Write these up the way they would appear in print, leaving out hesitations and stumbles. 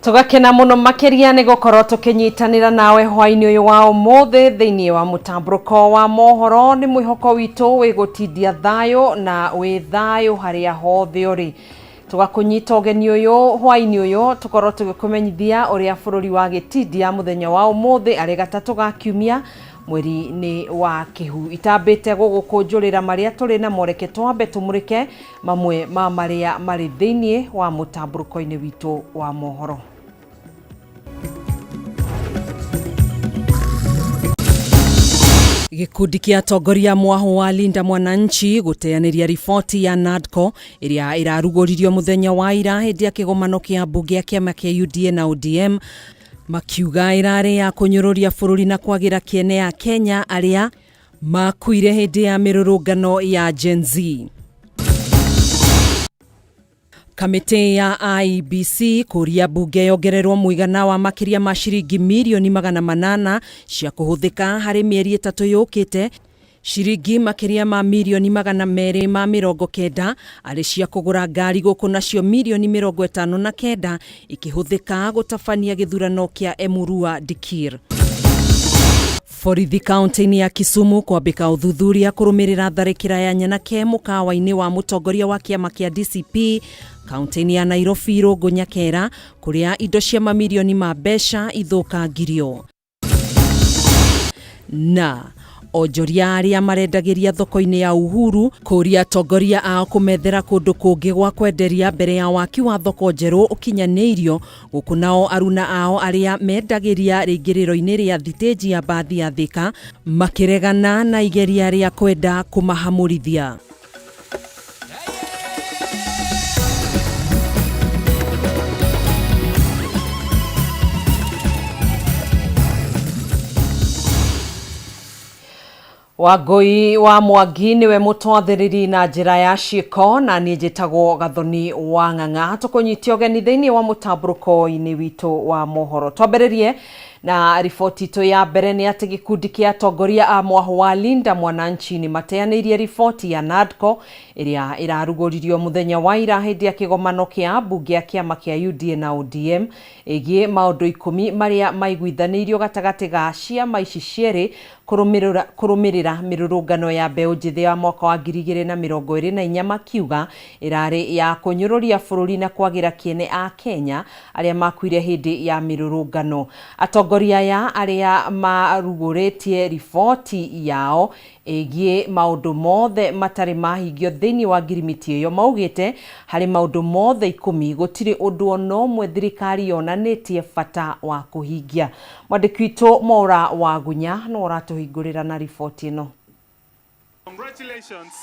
Tũgakena mũno makĩria nĩ gũkorwo tũkĩnyitanĩra nawe hwainĩ ũyũ wa ũmũthĩ thĩinĩ wa mũtambũrũko wa mohoro. Nĩ mwĩhoko witũ wĩ gũtindia thayũ na wĩ thayũ harĩa hothe ũrĩ. Tũgakũnyita ũgeni ũyũ hwainĩ ũyũ tũkorwo tũgĩkũmenyithia ũrĩa bũrũri wa gĩtindia mũthenya wa ũmũthĩ arĩ gatatũ ga kiumia mweri-inĩ wa kĩhu. Itambĩte gũgũkũnjũrĩra marĩa tũrĩ namo, reke twambe tũmũrĩke mamwe ma marĩa marĩ thĩinĩ wa mũtambũrũko-inĩ witũ wa mohoro. Gĩkundi kĩa atongoria mwahũ wa Linda Mwananchi gũteanĩria riboti ya NADCO ĩrĩa ĩrarugũririo mũthenya wa ira hĩndĩ ya kĩgomano kĩa mbunge ya kĩama kĩa UDA na ODM, makiuga ĩrarĩ ya kũnyũrũria bũrũri na kwagĩra kĩene ya Kenya arĩa makuire hĩndĩ ya mĩrũrũngano ya Gen Z. Kamĩtĩ ya IEBC kũria mbunge yongererwo mũigana wa makĩria ma ciringi mirioni 800 cia kũhũthĩka harĩ mĩeri 3 yũkĩte, ciringi makĩria ma mirioni 290 arĩ cia kũgũra ngari gũkũ nacio mirioni 59 ikĩhũthĩka gũtabania gĩthurano kĩa Emurua Dikir. Borithi kaunti-inĩ ya Kisumu kwambĩka ũthuthuria kũrũmĩrĩra tharĩkĩra ya nyanake mũkawa-inĩ wa mũtongoria wa kĩama kĩa DCP kaunti-inĩ ya Nairobi Rũngũ Nyakera, kũrĩa indo cia mamirioni ma mbeca ithũkangirio. Na onjoria arĩa marendagĩria thoko-inĩ ya Uhuru kũria atongoria ao kũmethera kũndũ kũngĩ gwa kwenderia mbere ya waki wa thoko njerũ ũkinyanĩirio, gũkũ nao aruna ao arĩa mendagĩria rĩingĩrĩro-inĩ rĩa thitĩnji ya mbathi ya Thika makĩregana na igeria rĩa kwenda kũmahamũrithia. Wangũi wa Mwangi nĩwe mũtwathĩrĩri na njĩra ya ciĩko, na niĩ njĩtagwo Gathoni wa Ng'ang'a. Tũkũnyitia ũgeni thĩinĩ wa mũtambũrũko-inĩ witũ wa mohoro. Twambĩrĩrie na riboti itũ ya mbere nĩ atĩ gĩkundi kĩa atongoria a mwahũ wa Linda Mwananchi nĩ mateanĩirie riboti ya NADCO ĩrĩa ĩrarugũririo mũthenya wa ira hĩndĩ ya kĩgomano kĩa mbunge ya kĩama kĩa UDA na ODM ĩgiĩ maũndũ 10 marĩa maiguithanĩirio gatagatĩ ga ciama ici cierĩ kũrũmĩrĩra mĩrũrũngano ya mbeũ njĩthĩ ya mwaka wa 2024, makiuga ĩrarĩ ya kũnyũrũria bũrũri na kwagĩra kĩene a Kenya arĩa makuire hĩndĩ ya mĩrũrũngano. Atongoria aya arĩa marugũrĩtie riboti yao ĩgiĩ maũndũ mothe matarĩ mahingio thĩinĩ wa ngirimiti ĩyo maugĩte harĩ maũndũ mothe 10 gũtirĩ ũndũ ona ũmwe thirikari yonanĩtie bata wa kũhingia. Mwandĩki witũ Mwaura Wagunya no ũratũhingũrĩra na riboti ĩno. Congratulations.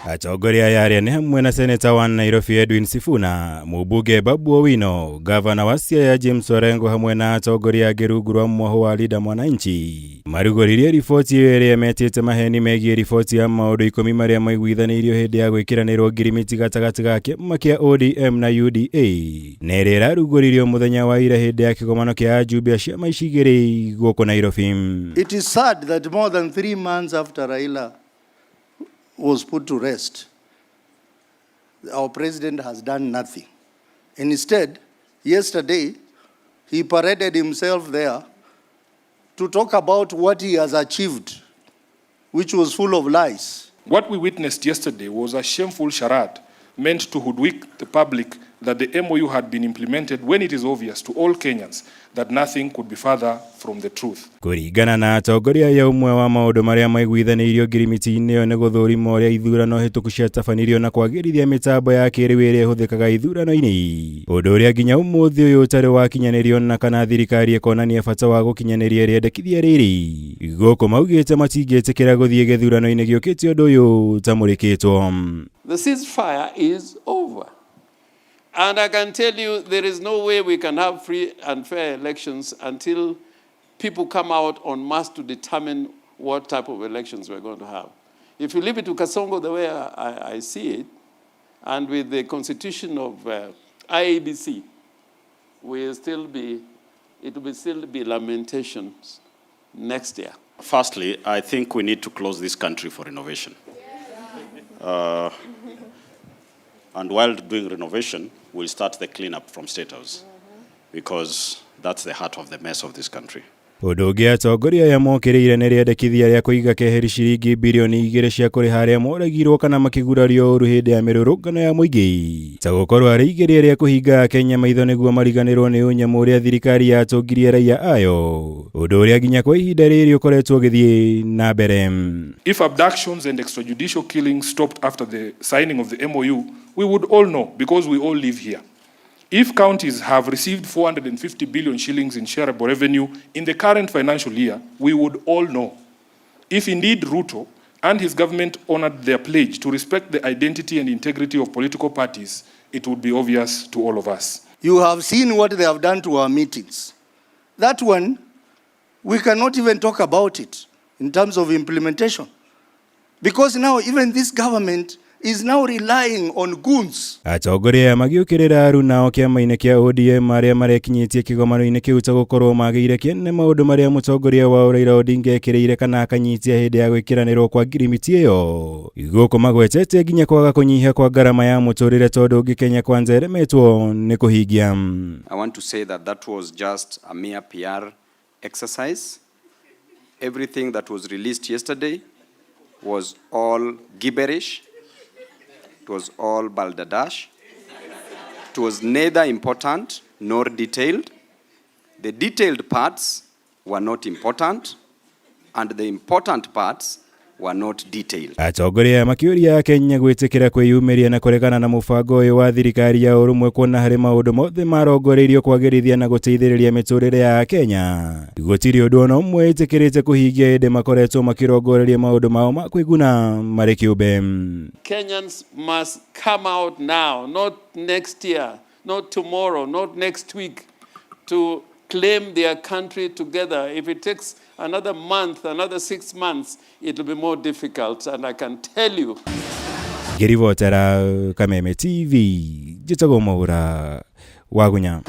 Atongoria aya arĩa nĩ hamwe na seneta wa Nairobi Edwin Sifuna, mũmbunge Babu Owino, gavana wa Siaya James Orengo hamwe na atongoria angĩ rungu rwa mwahũ wa Linda Mwananchi marugũririe riboti ĩyo ĩrĩa metĩte maheni megiĩ riboti ya maũndũ 10 marĩa maiguithanĩirio hĩndĩ ya gwĩkĩranĩrwo ngirimiti gatagatĩ ga kĩama kĩa ODM na UDA, na ĩrĩa ĩrarugũririo mũthenya wa ira hĩndĩ ya kĩgomano kĩa ajumbe a ciama ici igĩrĩ gũkũ Nairobi. It is sad that more than 3 months after Raila was put to rest, our president has done nothing. Instead, yesterday, he paraded himself there to talk about what he has achieved, which was full of lies. What we witnessed yesterday was a shameful charade meant to hoodwink the public that the MOU had been implemented when it is obvious to all Kenyans that nothing could be further from the truth. Kũringana na atongoria aya, ũmwe wa maũndũ marĩa maiguithanĩirio ngirimiti-inĩ ĩyo nĩ gũthũrima ũrĩa ithurano hĩtũku ciatabanirio na kwagĩrithia mĩtambo ya kĩrĩu ĩrĩa ĩhũthĩkaga ithurano-inĩ, ũndũ ũrĩa nginya ũmũthĩ ũyũ ũtarĩ wakinyanĩrio na kana thirikari ĩkonania bata wa gũkinyanĩria rĩendekithia rĩrĩ. Gũkũ maugĩte matingĩtĩkĩra gũthiĩ gĩthurano-inĩ gĩũkĩte ũndũ ũyũ ũtamũrĩkĩtwo. The ceasefire is over. And I can tell you there is no way we can have free and fair elections until people come out en masse to determine what type of elections we're going to have. If you leave it to Kasongo the way I see it, and with the constitution of IEBC, it will still be lamentations next year. Firstly, I think we need to close this country for renovation. And while doing renovation, we'll start the cleanup from State House. Because that's the heart of the mess of this country. Ũndũ ũngĩ atongoria aya mokĩrĩire nĩ rĩendekithia rĩa kũiga keheri ciringi birioni 2 cia kũrĩha arĩa moragirwo kana makĩgurario ũru hĩndĩ ya mĩrũrũngano ya mũingĩ, ta gũkorwo arĩ igeria rĩa kũhinga Akenya maitho nĩguo mariganĩrwo nĩ ũnyamũ ũrĩa thirikari yatũngirie raia ayo, ũndũ ũrĩa nginya kwa ihinda rĩrĩ ũkoretwo ũgĩthiĩ na mbere. If abductions and extrajudicial killings stopped after the signing of the MOU, we would all know because we all live here. If counties have received 450 billion shillings in shareable revenue in the current financial year, we would all know. If indeed Ruto and his government honored their pledge to respect the identity and integrity of political parties, it would be obvious to all of us. You have seen what they have done to our meetings. That one, we cannot even talk about it in terms of implementation. Because now even this government is now relying on goons. Atongoria aya magĩũkĩrĩra aruna o kĩama-inĩ kĩa ODM arĩa marekinyĩtie kĩgomano-inĩ kĩu ta gũkorwo magĩire kĩene maũndũ marĩa mũtongoria wao Raila Odinga ekĩrĩire kana akanyitia hĩndĩ ya gwĩkĩranĩrwo kwa ngirimiti ĩyo, gũkũ magwetete nginya kwaga kũnyihia kwa ngarama ya mũtũrĩre tondũ ũngĩ Kenya Kwanza ĩremetwo nĩ kũhingia. I want to say that that was just a mere PR exercise. Everything that was released yesterday was all gibberish. It was all balderdash. It was neither important nor detailed. The detailed parts were not important, and the important parts were not detailed. Atongoria aya makĩũria Kenya gwĩtĩkĩra kwĩyumĩria na kũregana na mũbango ũyũ wa thirikari ya ũrũmwe, kuona harĩ maũndũ mothe marongoreirio kwagĩrithia na gũteithĩrĩria mĩtũrĩre ya Kenya gũtirĩ ũndũ ona ũmwe ĩtĩkĩrĩte kũhingia hĩndĩ makoretwo makĩrongoreria maũndũ mao ma kwĩguna marĩ kĩũmbe. Kenyans must come out now, not next year, not tomorrow, not next week, to claim their country together. If it takes another month, another 6 months, it will be more difficult, and I can tell you. Ngĩribotera Kameme TV, njĩtagwo Mwaura Wagunya.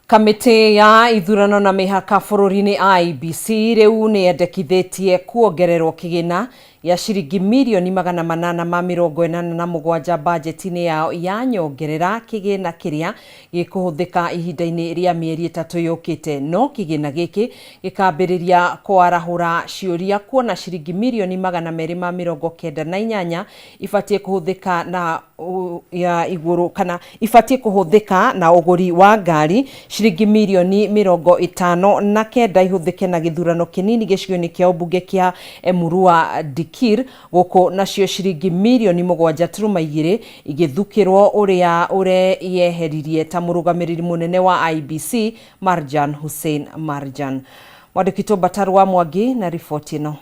Kamĩtĩ ya ithurano na mĩhaka bũrũri-inĩ IEBC rĩu nĩ yendekithĩtie kuongererwo kĩgĩna ya ciringi mirioni 887 bajeti-inĩ yao ya nyongerera, kĩgĩna kĩrĩa gĩkũhũthĩka ihinda-inĩ rĩa mĩeri 3 yũkĩte. No kĩgĩna gĩkĩ gĩkambĩrĩria kwarahũra ciũria kuona ciringi mirioni 298 ibatiĩ kũhũthĩka na ya igũrũ kana ibatiĩ kũhũthĩka na ũgũri wa ngari, ciringi mirioni 59 ihũthĩke na gĩthurano kĩnini gĩcigo-inĩ kĩa ũmbunge kĩa Emurua Dikir, gũkũ nacio ciringi mirioni 7.2 igĩthukĩrwo ũrĩa ũreyeheririe ta mũrũgamĩrĩri mũnene wa IEBC Marjan Hussein Marjan. Mwandĩki Bataru wa Mwangi na riboti ĩno.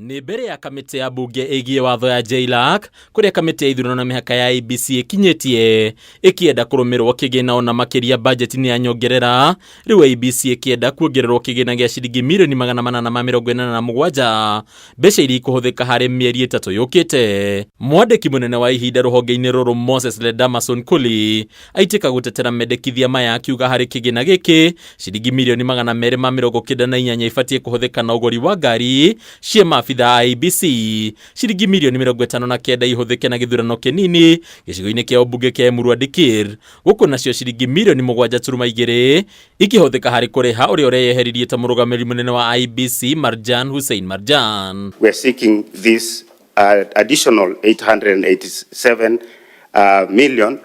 Nĩ mbere ya kamĩtĩ ya bunge ĩgiĩ watho ya JLAC kũrĩa kamĩtĩ ya ithurano na mĩhaka ya IEBC ĩkinyĩtie ĩkĩenda kũrũmĩrwo kĩgĩna ona makĩria bajeti-inĩ ya nyongerera, rĩu IEBC ĩkĩenda kuongererwo kĩgĩna gĩa ciringi mirioni 887 mbeca iria ikũhũthĩka harĩ mĩeri 3 yũkĩte. Mwandĩki mũnene wa ihinda rũhonge-inĩ rũrũ Moses Ledamason Kuli aitĩka gũtetera mendekithia maya akiuga harĩ kĩgĩna gĩkĩ ciringi mirioni 298 ibatiĩ kũhũthĩka na ũgũri wa ngari cia maabitha IEBC, ciringi mirioni 59 ihũthĩke na gĩthurano kĩnini gĩcigo-inĩ kĩa ũmbunge kĩa Emurua Dikir, gũkũ nacio ciringi mirioni 7.2 ikĩhũthĩka harĩ kũrĩha ũrĩa ũreyeheririe ta mũrũgamĩrĩri mũnene wa IEBC Marjan Hussein Marjan. We are seeking this additional 887 million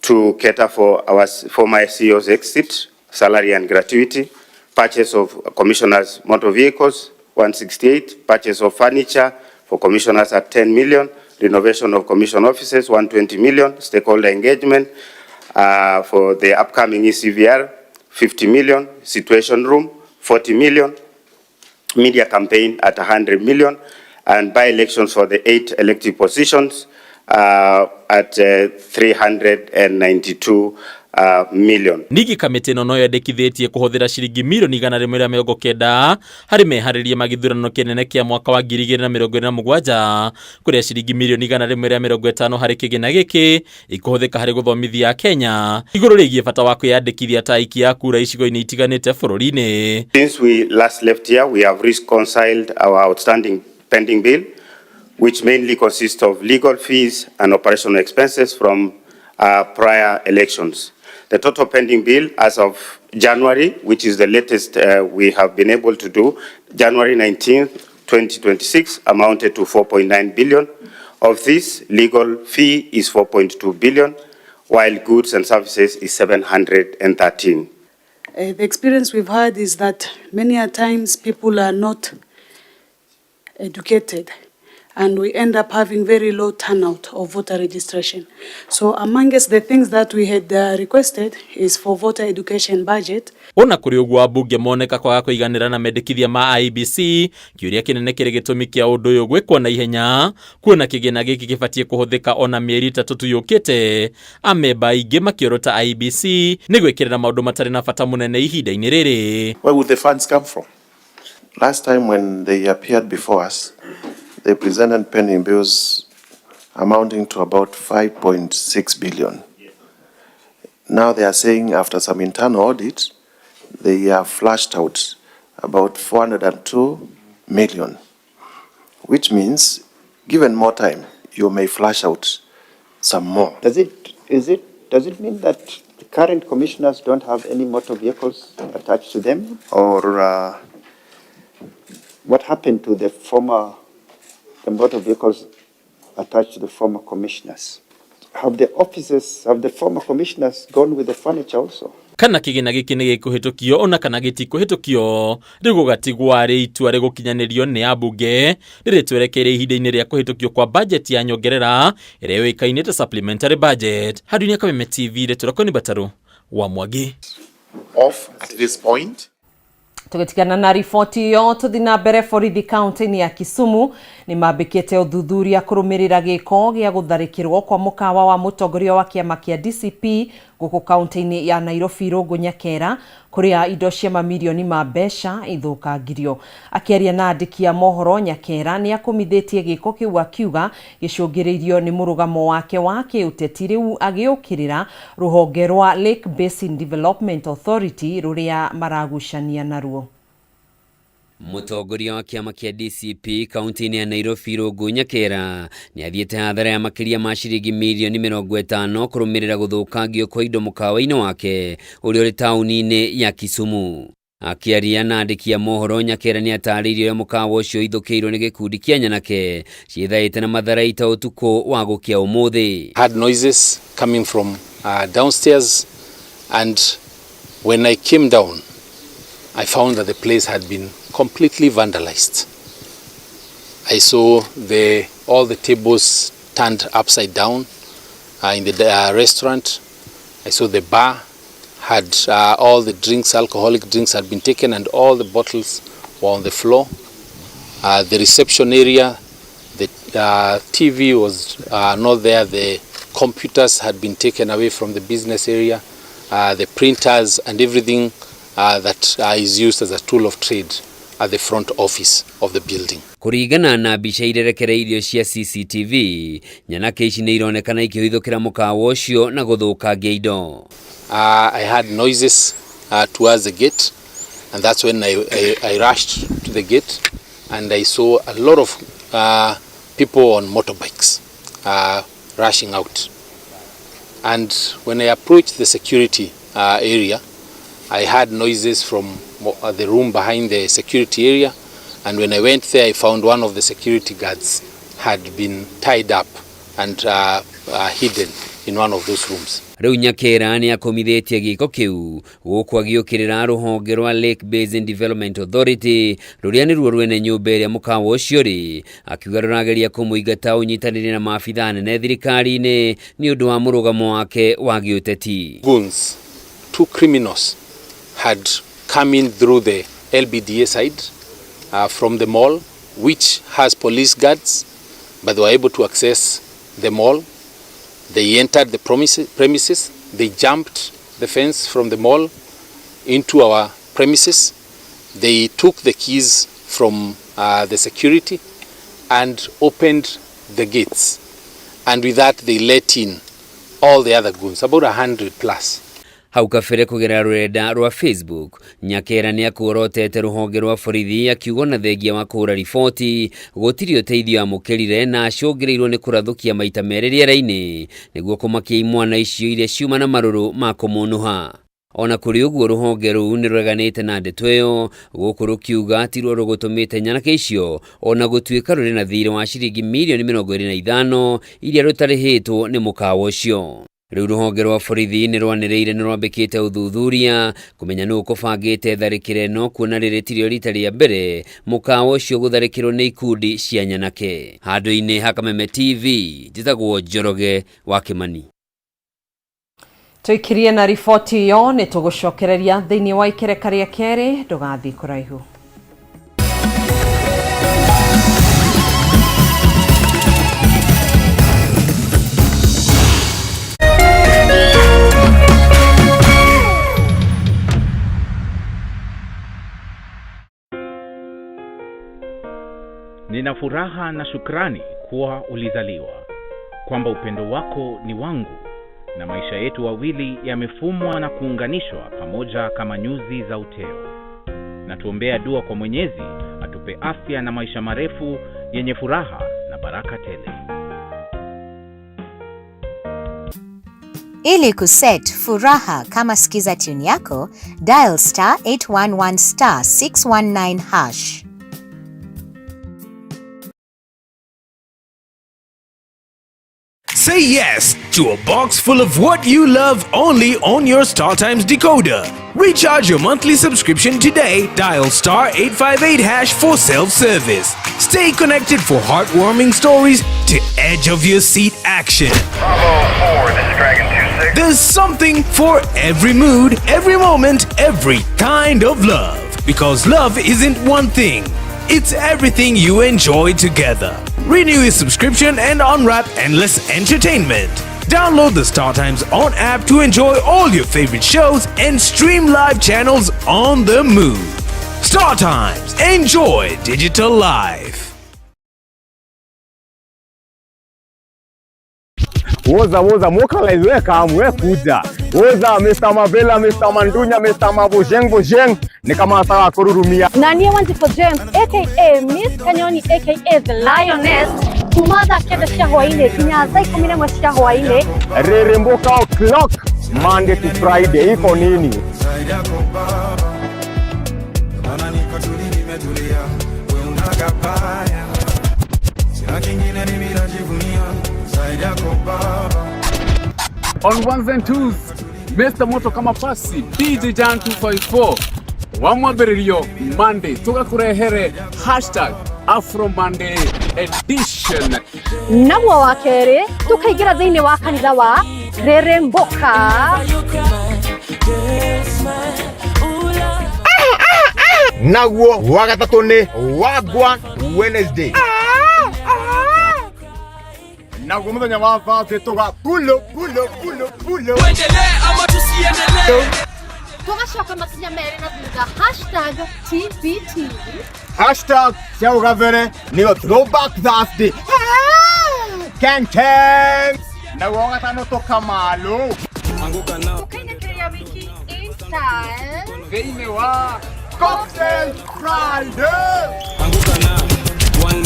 to cater for our former CEO's exit, salary and gratuity, purchase of commissioners' motor vehicles, 168, purchase of furniture for commissioners at 10 million, renovation of commission offices, 120 million, stakeholder engagement for the upcoming ECVR, 50 million, situation room, 40 million, media campaign at 100 million, and by-elections for the 8 elective positions at 392 million. Ningĩ kamĩtĩ ĩno no yendekithĩtie kũhũthĩra ciringi mirioni 190 harĩ meharĩria ma gĩthurano kĩnene kĩa mwaka wa 2027, kũrĩa ciringi mirioni 150 harĩ kĩgĩna gĩkĩ ikũhũthĩka harĩ gũthomithia Kenya igũrũ rĩgiĩ bata wa kwĩyandĩkithia ta aikia a kura icigo-inĩ itiganĩte bũrũri-inĩ. Since we last left here, we have reconciled our outstanding pending bill, which mainly consists of legal fees and operational expenses from prior elections. The total pending bill as of January, which is the latest we have been able to do, January 19th, 2026, amounted to 4.9 billion. Of this, legal fee is 4.2 billion, while goods and services is 713. The experience we've had is that many a times people are not educated and we end up having very low turnout of voter registration. So amongst the things that we had requested is for voter education budget. Ona kũrĩ ũguo, ambunge moneka kwaga kũiganĩra na mendekithia ma IEBC. Kĩũria kĩnene kĩrĩ gĩtũmi kĩa ũndũ ũyũ gwĩkwo na ihenya, kuona kĩgĩna gĩkĩ gĩbatiĩ kũhũthĩka ona mĩeri 3 tu yũkĩte. Amemba aingĩ makĩorota IEBC nĩ gwĩkĩrĩra maũndũ matarĩ na bata mũnene ihinda-inĩ rĩrĩ. Where would the funds come from? Last time when they appeared before us, they presented pending bills amounting to about 5.6 billion. Now they are saying after some internal audit, they have flushed out about 402 million, which means given more time, you may flush out some more. Does it mean that the current commissioners don't have any motor vehicles attached to them? Or what happened to the motor vehicles attached to the former commissioners? Have the former commissioners gone with the furniture also? Kana kĩgĩna gĩkĩ nĩ gĩkũhĩtũkio ona kana gĩtikũhĩtũkio, rĩu gũgatigwo arĩ itua rĩgũkinyanĩrio nĩ ambunge rĩrĩ twerekeire ihinda-inĩ rĩa kũhĩtũkio kwa bajeti ya nyongerera ĩrĩa yũĩkaine ta supplementary budget. Handũ-inĩ Kameme TV, rĩtũrako Batarũ wa Mwangi. Off at this point. Tũgĩtigana na riboti ĩyo, tũthi na mbere. Borithi kaunti-inĩ ya Kisumu nĩ mambĩkĩte ũthuthuria kũrũmĩrĩra gĩko gĩa gũtharĩkĩrwo kwa mũkawa wa mũtongoria wa kĩama kĩa DCP gũkũ kaunti-inĩ ya Nairobi, Irũngũ Nyakera, kũrĩa indo cia mamirioni ma mbeca ithũkangirio. Akĩaria na andĩki a mohoro, Nyakera nĩ akũmithĩtie gĩko kĩu, akiuga gĩcũngĩrĩirio nĩ mũrũgamo wake wa kĩũteti, rĩu agĩũkĩrĩra rũhonge rwa Lake Basin Development Authority rũrĩa maragucania naruo. Mũtongoria wa kĩama kĩa DCP kaunti-inĩ ya Nairobi, Irũngũ Nyakera, nĩ athiĩte hathara ya makĩria ma ciringi mirioni 50 kũrũmĩrĩra gũthũkangio kwa indo mũkawa-inĩ wake ũrĩa ũrĩ taũni-inĩ ya Kisumu. Akĩaria na andĩki a mohoro, Nyakera nĩ atarĩirie ũrĩa mũkawa ũcio ithũkĩirwo nĩ gĩkundi kĩa nyanake ciĩthaĩte na matharaita ũtukũ wa gũkĩa ũmũthĩ. Had noises coming from downstairs, and when I came down, I found that the place had been completely vandalized. I saw all the tables turned upside down in the restaurant. I saw the bar had all the drinks, alcoholic drinks had been taken, and all the bottles were on the floor. The reception area, the TV was not there. The computers had been taken away from the business area, the printers and everything that is used as a tool of trade at the front office of the building. Kũringana na mbica irerekereirio cia CCTV, nyanake ici nĩ ironekana ikĩhithũkĩra mũkawa ũcio na gũthũkangia indo. I heard noises towards the gate, and that's when I rushed to the gate and I saw a lot of people on motorbikes rushing out. And when I approached the security area, I heard noises from the room behind the security area, and when I went there, I found one of the security guards had been tied up and hidden in one of those rooms. Rĩu Nyakera nĩ akũmithĩtie gĩko kĩu gũkũ agĩũkĩrĩra rũhonge rwa Lake Basin Development Authority rũrĩa nĩruo rwene nyũmba ĩrĩa mũkawa ũcio rĩ, akiuga rũrageria kũmũingata ũnyitanĩri na maabitha nene thirikari-inĩ nĩ ũndũ wa mũrũgamo wake wa gĩũteti. Goons, two criminals, had come in through the LBDA side from the mall, which has police guards, but they were able to access the mall. They entered the premises, they jumped the fence from the mall into our premises. They took the keys from the security and opened the gates. And with that, they let in all the other goons, about 100 plus. Hau kabere kũgerera rũrenda rwa Facebook, Nyakera nĩ akuorotete rũhonge rwa borithi akiuga ona thengia wa kũhũra riboti gũtirĩ ũteithio amũkĩrire na acũngĩrĩirwo nĩ kũrathũkia maita merĩ rĩera-inĩ nĩguo kũmakia imwana icio iria ciuma na marũrũ ma kũmũnũha. Ona kũrĩ ũguo rũhonge rũu nĩ rũreganĩte na ndeto ĩyo gũkũ rũkiuga ti ruo rũgũtũmĩte nyanake icio ona gũtuĩka rũrĩ na thirĩ wa ciringi mirioni 25 iria rũtarĩhĩtwo nĩ mũkawa ũcio. Rĩu rũhonge rwa borithi nĩ rwanĩrĩire nĩ rwambĩkĩte ũthuthuria kũmenya nũ ũkũbangĩte tharĩkĩro ĩno kuona rĩrĩ tirĩo rita rĩa mbere mũkawa ũcio gũtharĩkĩrwo nĩ ikundi cia nyanake. Handũ-inĩ ha Kameme TV, njĩtagwo Njoroge wa Kĩmani. Tũikirie na riboti ĩyo nĩ tũgũcokereria thĩinĩ wa ikereka rĩa kerĩ, ndũgathiĩ kũraihu. Nina furaha na shukrani kuwa ulizaliwa, kwamba upendo wako ni wangu na maisha yetu wawili yamefumwa na kuunganishwa pamoja kama nyuzi za uteo. Na tuombea dua kwa Mwenyezi atupe afya na maisha marefu yenye furaha na baraka tele. Ili kuset furaha kama skiza tune yako, dial star 811 star 619 hash. Say yes to a box full of what you love only on your StarTimes decoder. Recharge your monthly subscription today. Dial star 858 hash for self-service. Stay connected for heartwarming stories to edge of your seat action. Bravo 4, this is Dragon 26. There's something for every mood, every moment, every kind of love. Because love isn't one thing. It's everything you enjoy together. Renew your subscription and unwrap endless entertainment. Download the StarTimes On app to enjoy all your favorite shows and stream live channels on the move. StarTimes, enjoy digital life. Woza woza mokalize we kam we kuja. Woza Mr. Mavela, Mr. Mandunya, Mr. Mabojeng Bojeng ni kama sawa kururumia. Na niĩ Wanjikũ James aka Miss Kanyoni aka The Lioness kuma thaa 9 cia hwaĩ-inĩ nginya thaa 11 cia hwaĩ-inĩ. Reremboka o'clock Monday to Friday iko nini? On ones and twos, Mr. Moto kama pasi DJ Jan 254 wa mwambĩrĩrio Monday tũgakũrehere hashtag Afro Monday edition. Naguo wa kerĩ tũkaingĩra thĩinĩ wa kanitha wa Reremboka. Naguo wa gatatũ nĩ Wagwan Wednesday. Naguo mũthenya wa Thursday tũga pulo pulo pulo pulo. Tũgacoka makinya merĩ na thutha hashtag TBT. Hashtag cia ũgabere nĩyo Throwback Thursday. Keng keng. Naguo wa gatano tũkamalo. Tũkainĩkĩria wiki in style. Thĩinĩ wa Cocktail Friday.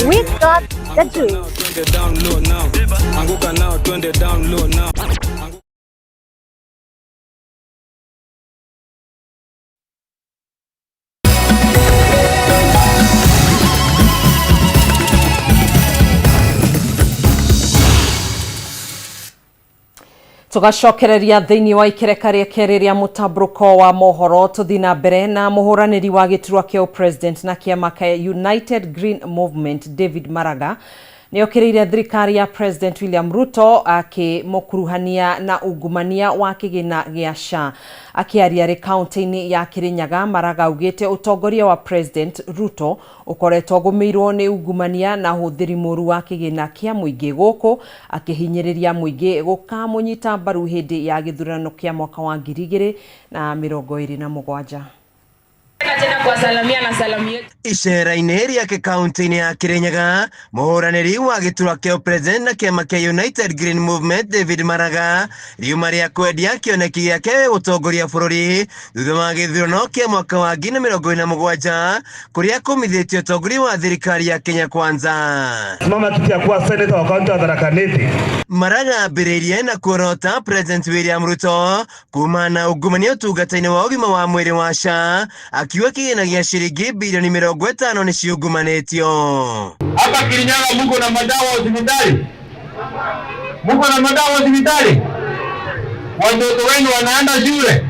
We got the juice. Tugacokereria thĩinĩ wa ikereka rĩa kerĩ rĩa mũtambũrũko wa mohoro tũthiĩ na mbere na mũhũranĩri wa gĩturwa kĩa president na kĩama kĩa United Green Movement David Maraga nĩokĩrĩire thirikari ya President William Ruto akĩmũkuruhania na ungumania wa kĩgĩna gĩa SHA. Akĩaria rĩ kaunti-inĩ ya Kirinyaga, Maraga augĩte ũtongoria wa President Ruto ũkoretwo ũgũmĩirwo nĩ ungumania na ũhũthĩri mũru wa kĩgĩna kĩa mũingĩ gũkũ akĩhinyĩrĩria mũingĩ gũkamũnyita mbaru hĩndĩ ya gĩthurano kĩa mwaka wa 2027. Tena kuwasalamia na salamu yetu. Icera-inĩ rĩake kaunti-inĩ ya Kirinyaga, mũhũranĩri wa gĩturwa kĩa ũpresident na kĩama kĩa United Green Movement David Maraga riuma rĩa kwendia kĩoneki gĩake gũtongoria bũrũri thutha wa gĩthurano kĩa mwaka wa 2027 kũrĩa kũmithĩtie ũtongoria wa thirikari ya Kenya Kwanza. Simama kiti ya kuwa seneta wa kaunti ya Tharaka Nithi. Maraga ambĩrĩirie na kuorota President William Ruto kuma na ungumania ũtungata-inĩ wa ũgima wa mwĩrĩ wa SHA akiuga kĩgĩna gĩa ciringi bilioni 50 nĩ ciungumanĩtio. Hapa Kirinyaga muko na madawa hospitali? Muko na madawa hospitali? Watoto wenu wanaenda shule?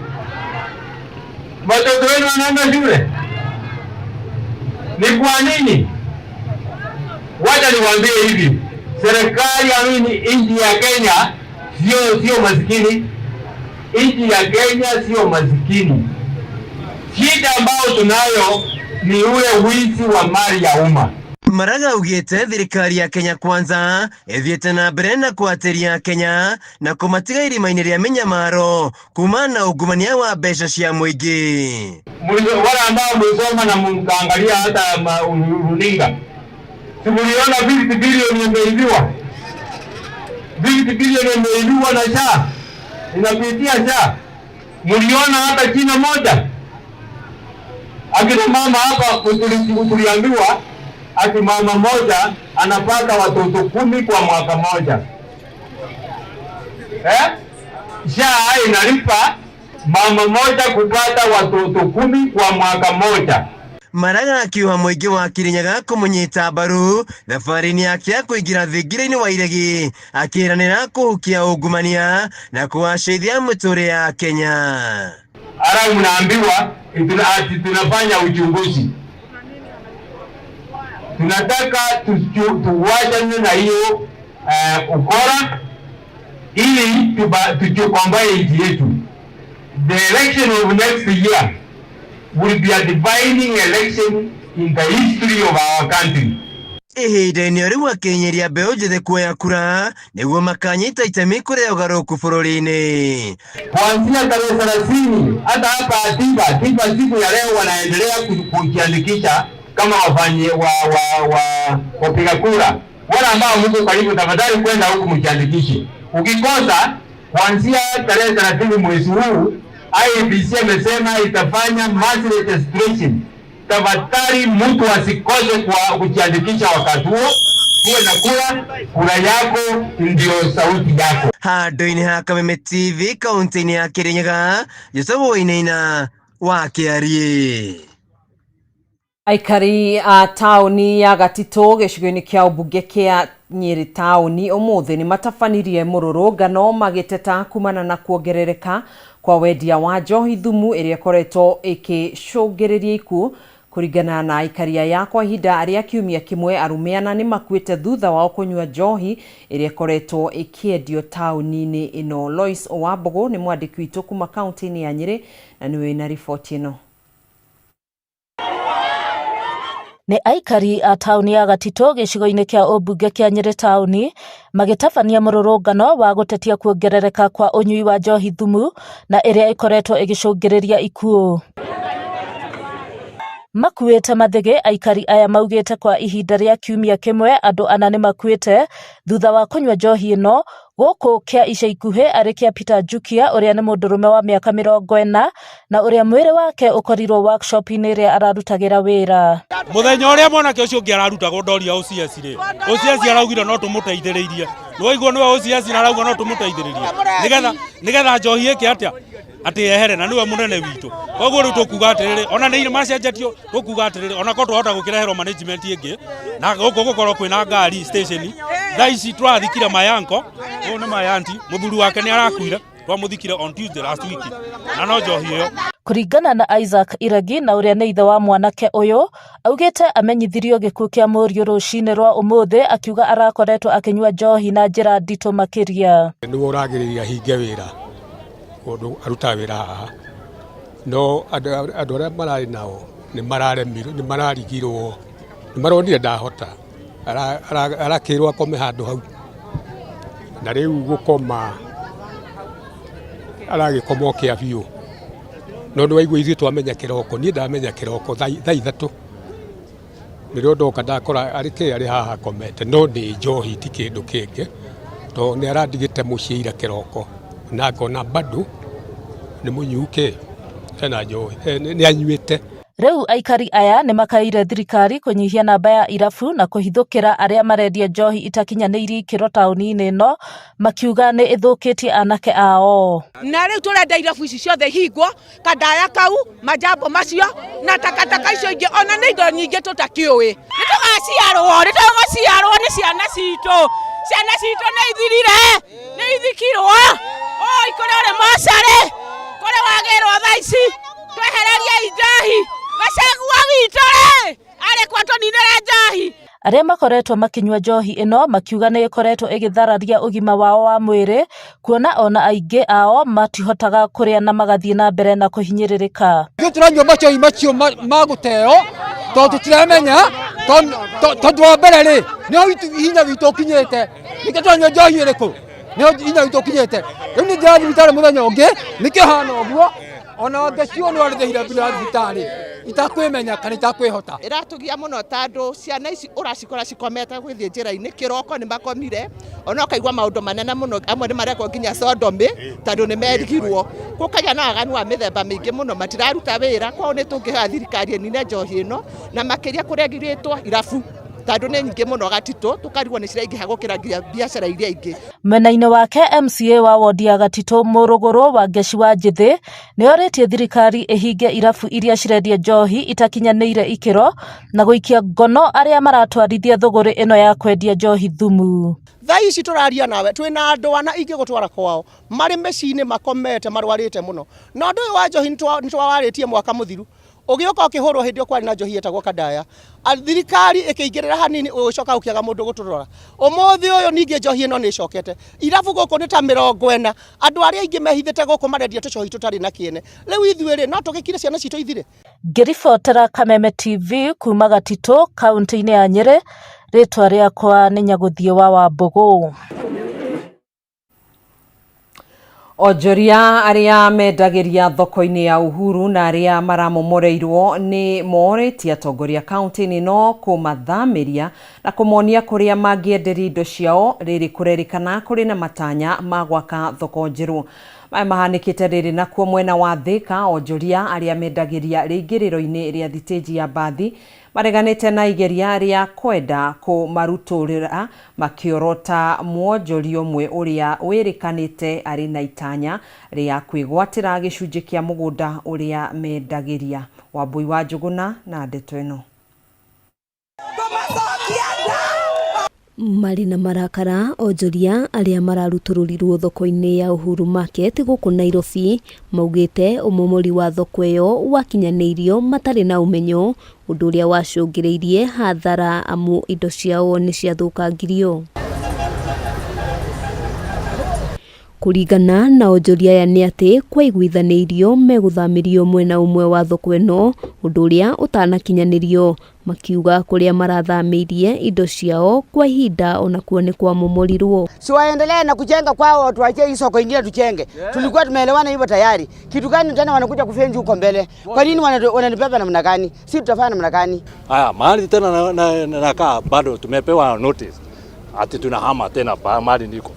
Watoto wenu wanaenda shule? Ni kwa nini? Wacha niwaambie hivi, serikali ya nini, nchi ya Kenya sio masikini. Nchi ya Kenya sio masikini. Shida ambayo tunayo ni ule wizi wa mali ya umma. Maraga augĩte thirikari ya Kenya Kwanza ĩthiĩte na mbere na kwatĩria Kenya na kũmatiga irima-inĩ rĩa mĩnyamaro kuma na ungumania wa mbeca cia mũingĩ. Wale ambao mlisoma na mkaangalia hata runinga, si mliona 50 bilioni imeibiwa? 50 bilioni imeibiwa na SHA, inapitia SHA. Mliona hata jina moja? Akina mama hapa tuliambiwa ati mama moja anapata watoto 10 kwa mwaka moja. SHA inalipa mama moja kupata watoto 10 kwa mwaka moja. Maraga akiuha mũingĩ wa Kirinyaga kũmũnyita mbaru thabarĩ-inĩ yake ya kũingĩra thingira-inĩ wa iregi akĩranĩra kũhukia ungumania na kũgacĩrithia mĩtũrĩre ya Kenya. Ara mnaambiwa ati tunafanya uchunguzi. Tunataka tuwachane na hiyo ukora ili tukomboe nchi yetu. The election of next year will be a defining election in the history of our country. Ihinda-inĩ o rĩu akĩenyeria mbeũ njĩthĩ kuoya kura nĩguo makanyita itemi kũrĩa ũgarũrũku bũrũri-inĩ. Kuanzia tarehe 30 hata hapa Atiba, Atiba siku ya leo wanaendelea kujiandikisha kama wafanye wapiga kura. Wale ambao mko karibu tafadhali kwenda huku mjiandikishe. Ukikosa kuanzia tarehe 30 mwezi huu IEBC amesema itafanya mass registration. Tafadhali mtu asikose kwa kujiandikisha wakati huo. Tuwe na kura, kura yako ndio sauti yako. Handũ-inĩ ha Kameme TV kaunti-inĩ ya Kirinyaga, Joseph Wainaina wa Kĩariĩ. Aikari a taũni ya Gatitũ gĩcigo-inĩ kĩa ũmbunge kĩa Nyĩrĩ taũni ũmũthĩ nĩ matabanirie mũrũrũngano magĩteta kumana na kuongerereka kwa wendia wa njohi thumu ĩrĩa ĩkoretwo ĩkĩcũngĩrĩria ikuũ. Kũringana na aikari aya, kwa ihinda rĩa kiumia kĩmwe arũme ana nĩ makuĩte thutha wao kũnyua njohi ĩrĩa ĩkoretwo ĩkĩendio taũni-inĩ ĩno. Lois Wambũgũ nĩ mwandĩki witũ kuma kaunti-inĩ ya Nyĩrĩ na nĩwe wĩna riboti ĩno. Nĩ aikari a taũni ya Gatitũ gĩcigo-inĩ kĩa ũmbunge kĩa Nyĩrĩ taũni magĩtabania mũrũrũngano wa gũtetia kuongerereka kwa ũnyui wa njohi thumu na ĩrĩa ĩkoretwo ĩgĩcũngĩrĩria ikuũ. Makuĩte mathĩgĩ, aikari aya maugĩte kwa ihinda rĩa kiumia kĩmwe andũ ana nĩ makuĩte thutha wa kũnyua njohi ĩno gũkũ kĩa ica ikuhĩ arĩ kĩa Peter Njukia ũrĩa nĩ mũndũrũme wa mĩaka 40 na ũrĩa mwĩrĩ wake ũkorirwo workshop-inĩ ĩrĩa ararutagĩra wĩra. Mũthenya ũrĩa mwanake ũcio ũngĩ ararutagwo ndoria OCS rĩ, OCS araugire no tũmũteithĩrĩirie. Nĩwaigua nĩwe OCS na arauga no tũmũteithĩrĩrie nĩgetha njohi ĩke atĩa atĩ yehere, na nĩwe mũnene witũ. Koguo rĩu tũkuga atĩrĩrĩ, ona nĩ macenjetio, tũkuga atĩrĩrĩ, ona korwo twahota gũkĩreherwo management ĩngĩ na gũkũ gũkorwo kwĩna ngari station. Thaa ici tũrathikire mayanko, ũyũ nĩ mayanti, mũthuri wake nĩ arakuire, twamũthikire on Tuesday last week na no njohi ĩyo. Kũringana na Isaac Iregi na ũrĩa nĩ ithe wa mwanake ũyũ, augĩte amenyithirio gĩkuũ kĩa mũriũ rũcinĩ rwa ũmũthĩ, akiuga arakoretwo akĩnyua njohi na njĩra nditũ makĩria. Nĩwe ũragĩrĩria hinge wĩra mũndũ arutaga wĩra haha, no andũ arĩa mararĩ nao nĩ mararemirwo, nĩ mararigirwo, nĩ maronire ndahota, arakĩrwo akome handũ hau, na rĩu gũkoma aragĩkoma o kĩa biũ, No nĩ waigua ithuĩ twamenya kĩroko, niĩ ndamenya kĩroko thaa 3 nĩrĩo ndoka ndakora arĩ kĩ arĩ haha akomete, no nĩ njohi ti kĩndũ kĩngĩ, tondũ nĩ arandigĩte mũciĩ ira kĩroko na ngona bado nĩ mũnyuu kĩ hena njohi, nĩ anyuĩte. Rĩu aikari aya nĩ makaĩire thirikari kũnyihia namba ya irabu na kũhithũkĩra arĩa marendia njohi itakinyanĩirie ikĩro taũni-inĩ ĩno, makiuga nĩ ĩthũkĩtie anake ao. Na rĩu tũrenda irabu ici ciothe ihingwo, kandaya kau, majambo macio na takataka icio ingĩ, ona nĩ indo nyingĩ tũtakĩũĩ. Nĩ tũgaciarwo, nĩ tũgũciarwo nĩ ciana citũ. Ciana citũ nĩ ithirire, nĩ ithikirwo. Oi, kũrĩa ũrĩ mocarĩ, kũrĩa wagĩrwo thaa ici, twehererie njohi. Gachagua witũ rĩ, arĩ kwa tũninĩre njohi. Arĩa makoretwo makĩnyua njohi ĩno makiuga nĩ ĩkoretwo ĩgĩthararia ũgima wao wa mwĩrĩ, kuona ona aingĩ ao matihotaga kũrĩa na magathiĩ na mbere na kũhinyĩrĩrĩka. Ithuĩ tũranyua macohi macio ma gũteo tondũ tũtiramenya, tondũ wa mbere rĩ, nĩho hinya witũ ũkinyĩte. Nĩkĩo tũranyua njohi ĩrĩkũ? Nĩho hinya witũ ũkinyĩte. Rĩu nĩ njĩra thibitarĩ mũthenya ũngĩ, nĩkĩo hana ũguo, ona ngĩciũa nĩ warĩthĩhire mbira thibitarĩ itakwĩmenya kana itakwĩhota. Ĩratũgia mũno tondũ ciana ici ũracikora cikomete gũthiĩ njĩra-inĩ, kĩroko nĩ makomire, ona ũkaigua maũndũ manene mũno, amwe nĩ marekwo nginya sodomy tondũ nĩ merigirwo. Gũkagĩa na waganu wa mĩthemba mĩingĩ mũno, matiraruta wĩra, koguo nĩ tũngĩhoya thirikari ĩnine njohi ĩno, na makĩria kũregirĩtwo irabu tondũ nĩ nyingĩ mũno Gatitũ, tũkarigwo nĩ ciraingĩha gũkĩra nginya biacara iria ingĩ. Mwena-inĩ wake MCA wa wondi ya Gatitũ Mũrũgũrũ Wangeci wa Njĩthĩ nĩ orĩtie thirikari ĩhinge irabu iria cirendia njohi itakinyanĩire ikĩro na gũikia ngono arĩa maratwarithia thũgũrĩ ĩno ya kwendia njohi thumu. Thaa ici tũraria nawe twĩna andũ ana ingĩgũtwara kwao marĩ mĩciĩ-inĩ makomete marwarĩte mũno, na ũndũ ũyũ wa njohi nĩ twawarĩtie mwaka mũthiru ũgĩũka ũkĩhũrwo hĩndĩ ĩyo kwarĩ na njohi yetagwo kandaya. Thirikari ĩkĩingĩrĩra hanini ũgĩcoka ũkĩaga mũndũ gũtũrora. Ũmũthĩ ũyũ ningĩ njohi ĩno nĩ ĩcokete. Irabu gũkũ nĩ ta 40, andũ arĩa aingĩ mehithĩte gũkũ marendia tũcohi tũtarĩ na kĩene. Rĩu ithuĩ rĩ, no tũgĩkire ciana citũ ithire? Ngĩribotera Kameme TV kuma Gatitũ, kaũntĩ-inĩ ya Nyĩrĩ, rĩtwa rĩakwa nĩ Nyagũthiĩ wa Wambũgũ. Onjoria arĩa mendagĩria thoko-inĩ ya Uhuru na arĩa maramomoreirwo nĩ morĩtie atongoria kaunti-inĩ no kũmathamĩria na kũmonia kũrĩa mangĩenderia indo ciao rĩrĩ kũrerĩkana kũrĩ na matanya ma gwaka thoko njerũ. Maya mahanĩkĩte rĩrĩ nakuo mwena wa Thĩka, onjoria arĩa mendagĩria rĩingĩrĩro-inĩ rĩa thitĩnji ya mbathi mareganĩte na igeria rĩa kwenda kũmarutũrĩra makĩorota mwonjoria ũmwe ũrĩa wĩrĩkanĩte arĩ na itanya rĩa kwĩgwatĩra gĩcunjĩ kĩa mũgũnda ũrĩa mendagĩria. Wambui wa Njũgũna na ndeto ĩno. Marĩ na marakara, onjoria arĩa mararutũrũrirwo thoko-inĩ ya Uhuru Market gũkũ Nairobi maugĩte ũmomori wa thoko ĩyo wakinyanĩirio matarĩ na ũmenyo, ũndũ ũrĩa wacũngĩrĩirie hathara amu indo ciao nĩ ciathũkangirio. Kũringana na onjoria aya nĩ atĩ kwaiguithanĩirio megũthamĩrio mwena ũmwe wa thoko ĩno, ũndũ ũrĩa ũtanakinyanĩrio, makiuga kũrĩa marathamĩirie indo ciao kwa ihinda onakuo nĩ kwamomorirwo. Si waendelee na kujenga kwao, tuachie hii soko ingine tujenge. Tulikuwa tumeelewana hivyo tayari. Kitu gani tena wanakuja kufenzi huko mbele? Kwa nini wananibeba namna gani? Si tutafanya namna gani? Haya, mahali tena nakaa bado tumepewa notice ati tunahama tena mahali niko.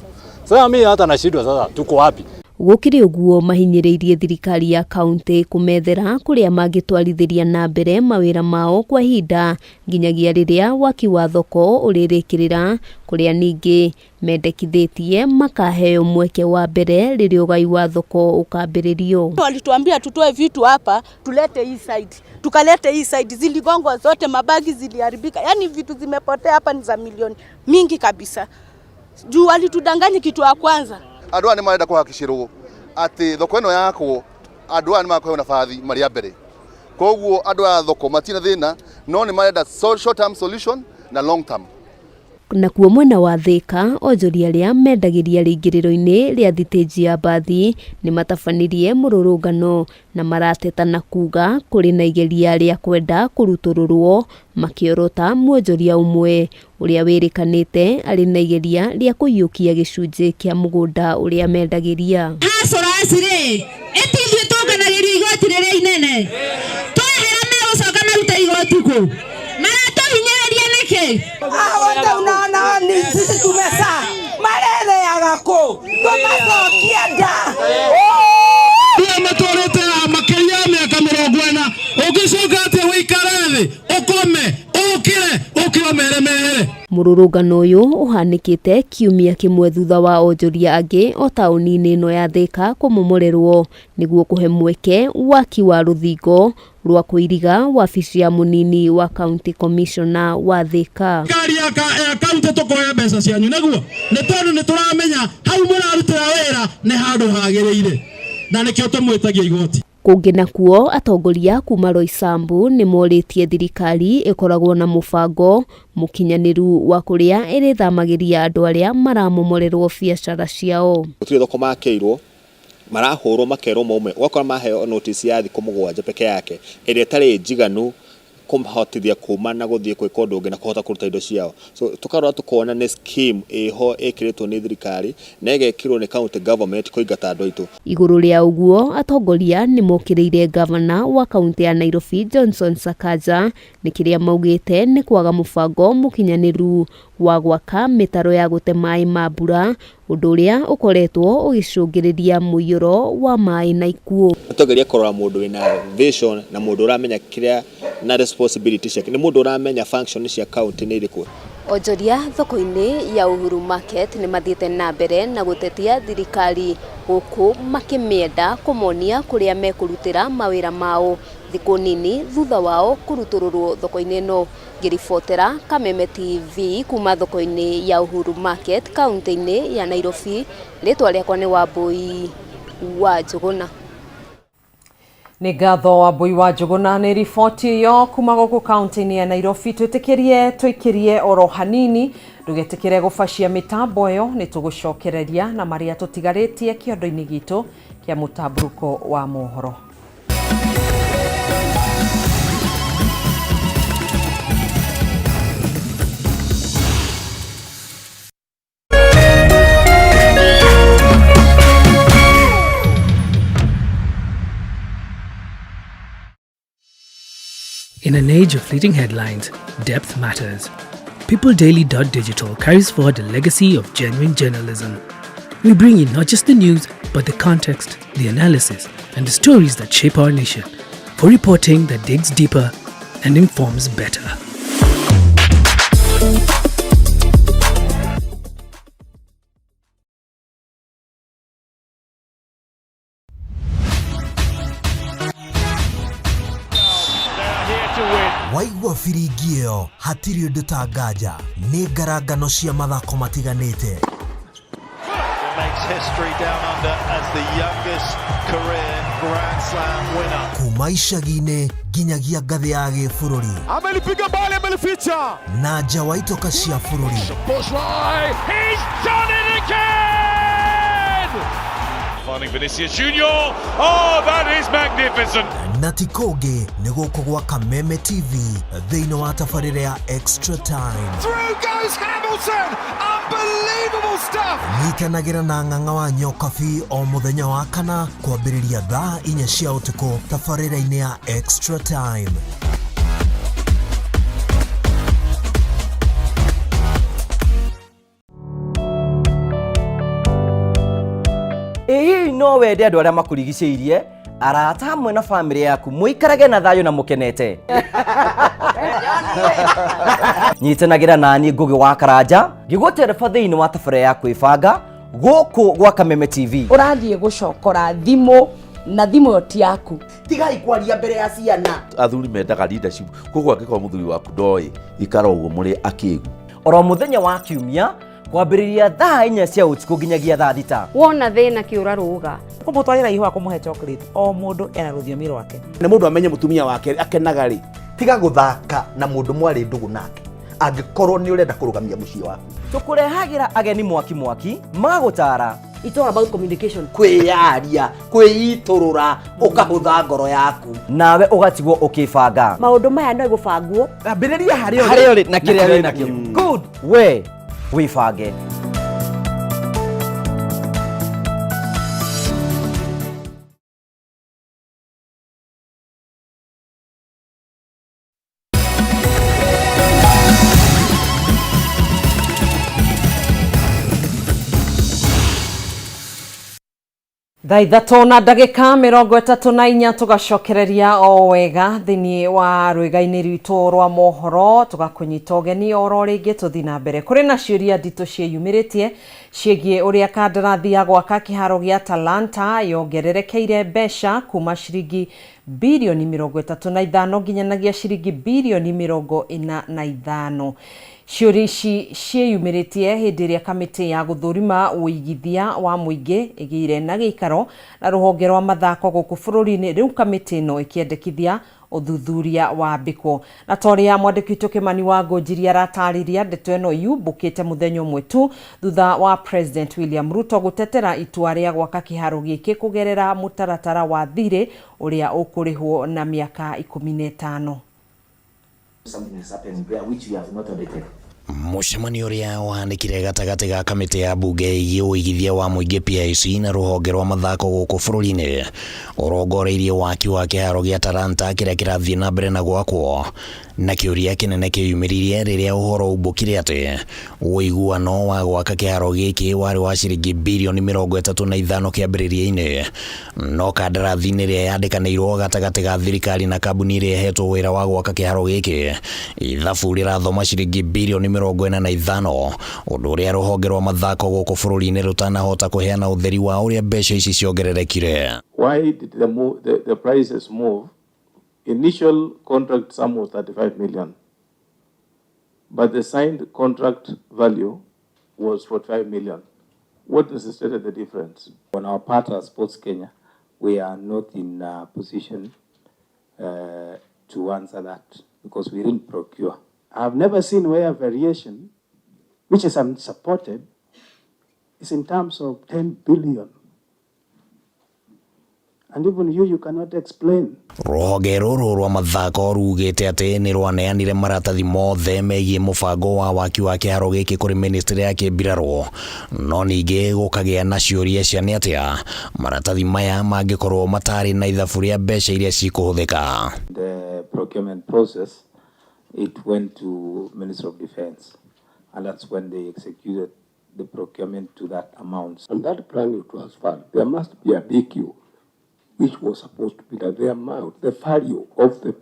Sasa mimi hata nashindwa sasa tuko wapi? Gũkĩrĩ ũguo mahinyĩrĩirie thirikari ya kaunti kũmethera kũrĩa mangĩtwarithĩria na mbere mawĩra mao kwa ihinda nginyagia rĩrĩa waki wa thoko ũrĩrĩkĩrĩra, kũrĩa ningĩ mendekithĩtie makaheo mweke wa mbere rĩrĩa ũgai wa thoko ũkambĩrĩrio. Walituambia tutoe vitu hapa tulete hii side, tukalete hii side, ziligongwa zote, mabagi ziliharibika, yani vitu zimepotea hapa ni za milioni mingi kabisa. Juu walitudanganya kitu ya kwanza. Andũ aya nĩ marenda kũhakicĩrwo atĩ thoko ĩno yakwo andũ aya nĩ makũheo nabathi marĩ a mbere. Koguo andũ aya thoko matirĩ na thĩna, no nĩ marenda short term solution na long term. Nakuo mwena wa Thĩka, onjoria arĩa mendagĩria rĩingĩrĩro-inĩ rĩa thitĩnji ya mbathi nĩ matabanirie mũrũrũngano na marateta na kuga kũrĩ na igeria rĩa kwenda kũrutũrũrwo makĩorota mwonjoria ũmwe ũrĩa wĩrĩkanĩte arĩ na igeria rĩa kũiyũkia gĩcunjĩ kĩa mũgũnda ũrĩa mendagĩria. Hustlers rĩ, ĩti ithuĩ tũnganagĩrio igoti rĩrĩa inene twehera megũcoka marute igoti kũ maratũhinyĩrĩria nĩkĩ Wote unaona ni sisi tumesaa marereaga kũ tũmacokie nda Ndia matwarĩte haha makĩria ya mĩaka 40 ũngĩcoka atĩa wĩikare thĩ ũkome ũkĩre ũkĩre ũmere mehere. Mũrũrũngano ũyũ ũhanĩkĩte kiumia kĩmwe thutha wa onjoria angĩ o taũni-inĩ ĩno ya Thĩka kũmomorerwo nĩguo kũhe mweke waki wa rũthingo rwa kũiriga wabici ya mũnini wa county commissioner wa Thĩka. Thirikari ya kaunti tũkoya mbeca cianyu nĩguo nĩ tondũ nĩ tũramenya hau mũrarutĩra wĩra nĩ handũ hagĩrĩire na nĩkĩo tũmwĩtagia igoti. Kũngĩ nakuo atongoria kuma Roysambu nĩ morĩtie thirikari ĩkoragwo na mũbango mũkinyanĩru wa kũrĩa ĩrĩthamagĩria andũ arĩa maramomorerwo biacara ciao. Gũtirĩ thoko makĩirwo marahũrwo makerwo maume ũgakora maheo notice ya thikũ 7 peke yake ĩrĩa ĩtarĩ njiganu kũmahotithia kuma na gũthiĩ gwĩka ũndũ ũngĩ na kũhota kũruta indo ciao. So tũkarora tũkona nĩ scheme ĩho ĩkĩrĩtwo nĩ thirikari na ĩgekĩrwo nĩ county government kũingata andũ aitũ. Igũrũ rĩa ũguo atongoria nĩ mokĩrĩire gavana wa kaunti ya Nairobi Johnson Sakaja nĩ kĩrĩa maugĩte nĩ kwaga mũbango mũkinyanĩru wa gwaka mĩtaro ya gũte maĩ ma mbura ũndũ ũrĩa ũkoretwo ũgĩcũngĩrĩria mũiyũro wa maĩ na ikuũ. Tũgerie kũrora mũndũ wĩna vision na mũndũ ũramenya kĩrĩa na responsibility ciake nĩ mũndũ ũramenya function cia county nĩ irĩkũ. Onjoria thoko-inĩ ya Uhuru Market nĩ mathiĩte na mbere na gũtetia thirikari gũkũ makĩmĩenda kũmonia kũrĩa mekũrutĩra mawĩra mao thikũ nini thutha wao kũrutũrũrwo thoko-inĩ ĩno. Ngĩribotera Kameme TV kuma thoko-inĩ ya Uhuru Market kaunti-inĩ ya Nairobi, rĩtwa rĩakwa nĩ Wambui wa Njũgũna. Nĩ ngatho Wambui wa Njũgũna nĩ riboti ĩyo kuma gũkũ kaunti-inĩ ya Nairobi. Twĩtĩkĩrie tũikĩrie oro hanini ndũgetĩkĩre gũbacia mĩtambo ĩyo nĩ tũgũcokereria na marĩa tũtigarĩtie kĩondo-inĩ gitũ kĩa mũtambũrũko wa mohoro. In an age of fleeting headlines, depth matters. PeopleDaily.digital carries forward a legacy of genuine journalism. We bring you not just the news, but the context, the analysis, and the stories that shape our nation, for reporting that digs deeper and informs better. Waigua biringi ĩyo hatirĩ ũndũ ta nganja nĩ ngarangano cia mathako matiganĩte. Kuma icagi-inĩ nginyagia ngathĩ ya gĩbũrũri. Amelipiga mbali, amelificha. Na nja wa itoka cia bũrũri. He's done it again! Finding Vinicius Junior. Oh, that is magnificent. Na ti kũngĩ nĩ gũkũ gwa Kameme TV thĩinĩ wa tabarĩra ya Extra Time. Through goes Hamilton! Unbelievable stuff! Nyitanagĩra na Ng'ang'a wa Nyokabi o mũthenya wa kana kwambĩrĩria thaa 4 cia ũtukũ tabarĩra-inĩ ya Extra Time. Ĩ no wende andũ arĩa makũrigicĩirie arata hamwe na bamĩrĩ yaku mũikarage na thayũ na mũkenete. Nyitanagĩra naniĩ Ngũgĩ wa Karanja ngĩgũtereba thĩinĩ wa tabarĩra ya kwĩbanga gũkũ gwa Kameme TV. Ũrathiĩ gũcokora thimũ na thimũ ĩyo ti yaku. Tigai kwaria mbere ya ciana. Athuri mendaga leadership koguo angĩkorwo mũthuri waku ndoĩ ikara ũguo mũrĩ akĩgu. Oro mũthenya wa kiumia kwambĩrĩria thaa 4 cia ũtukũ nginyagia thaa 6. Wona thĩna kĩũra rũga. Kũmũtwarĩra ihũa kũmũhe chocolate o mũndũ ena rũthiomi rwake. Nĩ mũndũ amenye mũtumia wake akenaga rĩ. Tiga gũthaka na mũndũ mwarĩ ndũgũ nake angĩkorwo nĩ ũrenda kũrũgamia mũciĩ waku. Tũkũrehagĩra ageni mwaki mwaki magũtara. It's all about communication. Kwĩyaria, kwĩitũrũra, ũkahũtha ngoro yaku. Nawe ũgatigwo ũkĩbanga. Maũndũ maya no gũbangwo. Ambĩrĩria harĩa Harĩa ũrĩ na kĩrĩa wĩ nakĩo. Good. We wĩbange. Thaa ithatũ na ndagĩka 34 tũgacokereria o wega thĩinĩ wa rwĩga-inĩ rwitũ rwa mohoro, tũgakũnyita ũgeni oro rĩngĩ tũthiĩ na mbere. Kũrĩ na ciũria nditũ ciĩyumĩrĩtie ciĩgiĩ ũrĩa kandarathi ya gwaka kĩharo gĩa Talanta yongererekeire mbeca kuma ciringi birioni 35 nginyanagia ciringi birioni 45. Ciũria ici ciĩyumĩrĩtie hĩndĩ ĩrĩa kamĩtĩ ya gũthũrima ũigithia wa mũingĩ ĩgĩire na gĩikaro na rũhonge rwa mathako gũkũ bũrũri-inĩ, rĩu kamĩtĩ ĩno ĩkĩendekithia ũthuthuria wambĩkwo. Na ta ũrĩa mwandĩki witũ Kĩmani wa Ngũnjiri aratarĩria, ndeto ĩno yumbũkĩte mũthenya ũmwe tu thutha wa President William Ruto gũtetera itua rĩa gwaka kĩharo gĩkĩ kũgerera mũtaratara wa thirĩ ũrĩa ũkũrĩhwo na mĩaka 15. Something has happened there which we have not audited. Mũcemanio ũrĩa ũhanĩkire gatagatĩ ga kamĩtĩ ya mbunge ĩgiĩ ũigithia wa mũingĩ PIC na rũhonge rwa mathako gũkũ bũrũri-inĩ ũrongoreirie waki wa kĩharo gĩa Talanta kĩrĩa kĩrathiĩ na mbere na gwakwo, na kĩũria kĩnene kĩyumĩririe rĩrĩa ũhoro umbũkire atĩ ũiguano wa gwaka kĩharo gĩkĩ warĩ wa ciringi birioni 35 kĩambĩrĩria-inĩ, no kandarathi-inĩ ĩrĩa yandĩkanĩirwo gatagatĩ ga thirikari na kambuni ĩrĩa ĩhetwo wĩra wa gwaka kĩharo gĩkĩ ithabu rĩrathoma ciringi birioni 45, ũndũ ũrĩa rũhonge rwa mathako gũkũ bũrũri-inĩ rũtanahota kũheana ũtheri wa ũrĩa mbeca ici ciongererekire. Why did the prices move? Initial contract sum was 35 million, but the signed contract value was 45 million. What necessitated the difference? On our part as Sports Kenya, we are not in a position to answer that because we didn't procure. I've never seen where variation, which is unsupported, is in terms of 10 billion. And even you cannot explain. Rũhonge rũrũ rwa mathako rugĩte atĩ nĩ rwaneanire maratathi mothe megiĩ mũbango wa waki wa kĩharo gĩkĩ kũrĩ ministry ya kĩmbirarũ, no ningĩ gũkagĩa na ciũria cia nĩ atĩa maratathi maya mangĩkorwo matarĩ na ithabu rĩa mbeca iria cikũhũthĩka. The procurement process, it went to Ministry of Defense, and that's when they executed the procurement to that amount. And that plan you transferred, there must be a BQ, which was supposed to be the amount, the value of the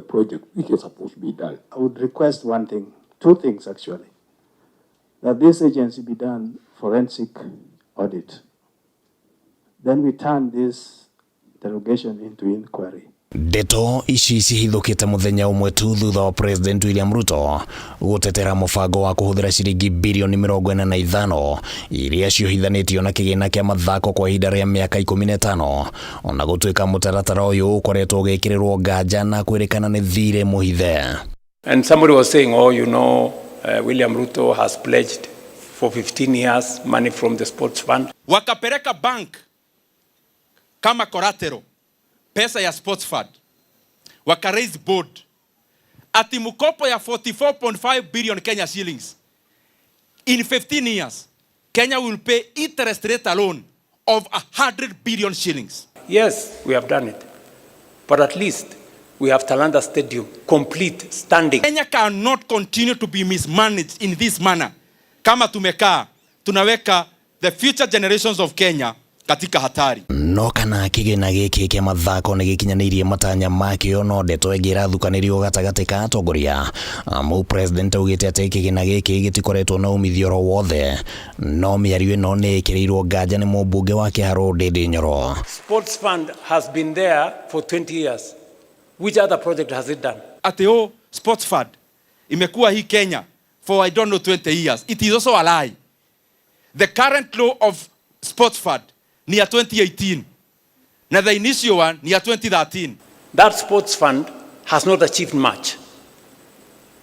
project, which is supposed to be done. I would request one thing, two things actually, that this agency be done forensic audit. Then we turn this derogation into inquiry. Ndeto ici cihithũkĩte mũthenya ũmwe tu thutha wa President William Ruto gũtetera mũbango wa kũhũthĩra ciringi birioni 45 iria ciohithanĩtio na kĩgĩna kĩa mathako kwa ihinda rĩa mĩaka 15, ona gũtuĩka mũtaratara ũyũ ũkoretwo ũgĩkĩrĩrwo nganja na kwĩrĩkana nĩ thirĩ mũhithe. And somebody was saying, oh, you know, William Ruto has pledged for 15 years money from the sports fund. Wakapeleka bank kama collateral pesa ya sports fund, waka raise board ati mkopo ya 44.5 billion Kenya shillings in 15 years Kenya will pay interest rate alone of 100 billion shillings. Yes, we have done it, but at least we have Talanta Stadium complete standing. Kenya cannot continue to be mismanaged in this manner. Kama tumekaa tunaweka the future generations of Kenya katika hatari. No kana kĩgĩna gĩkĩ kĩa mathako nĩ gĩkinyanĩirie matanya makĩo, no ndeto ĩngĩ ĩrathukanĩrio gatagatĩ ka atongoria. Amu President augĩte atĩ kĩgĩna gĩkĩ gĩtikoretwo na umithio oro wothe, no mĩario ĩno nĩ ĩkĩrĩirwo nganja nĩ mũmbunge wa Kĩharũ Ndindi Nyoro. Sports fund has been there for 20 years. Which other project has it done? Ati oh, sports fund imekuwa hii Kenya for I don't know 20 years. It is also a lie. The current law of sports fund ni ya 2018 na the initial one ni ya 2013. That sports fund has not achieved much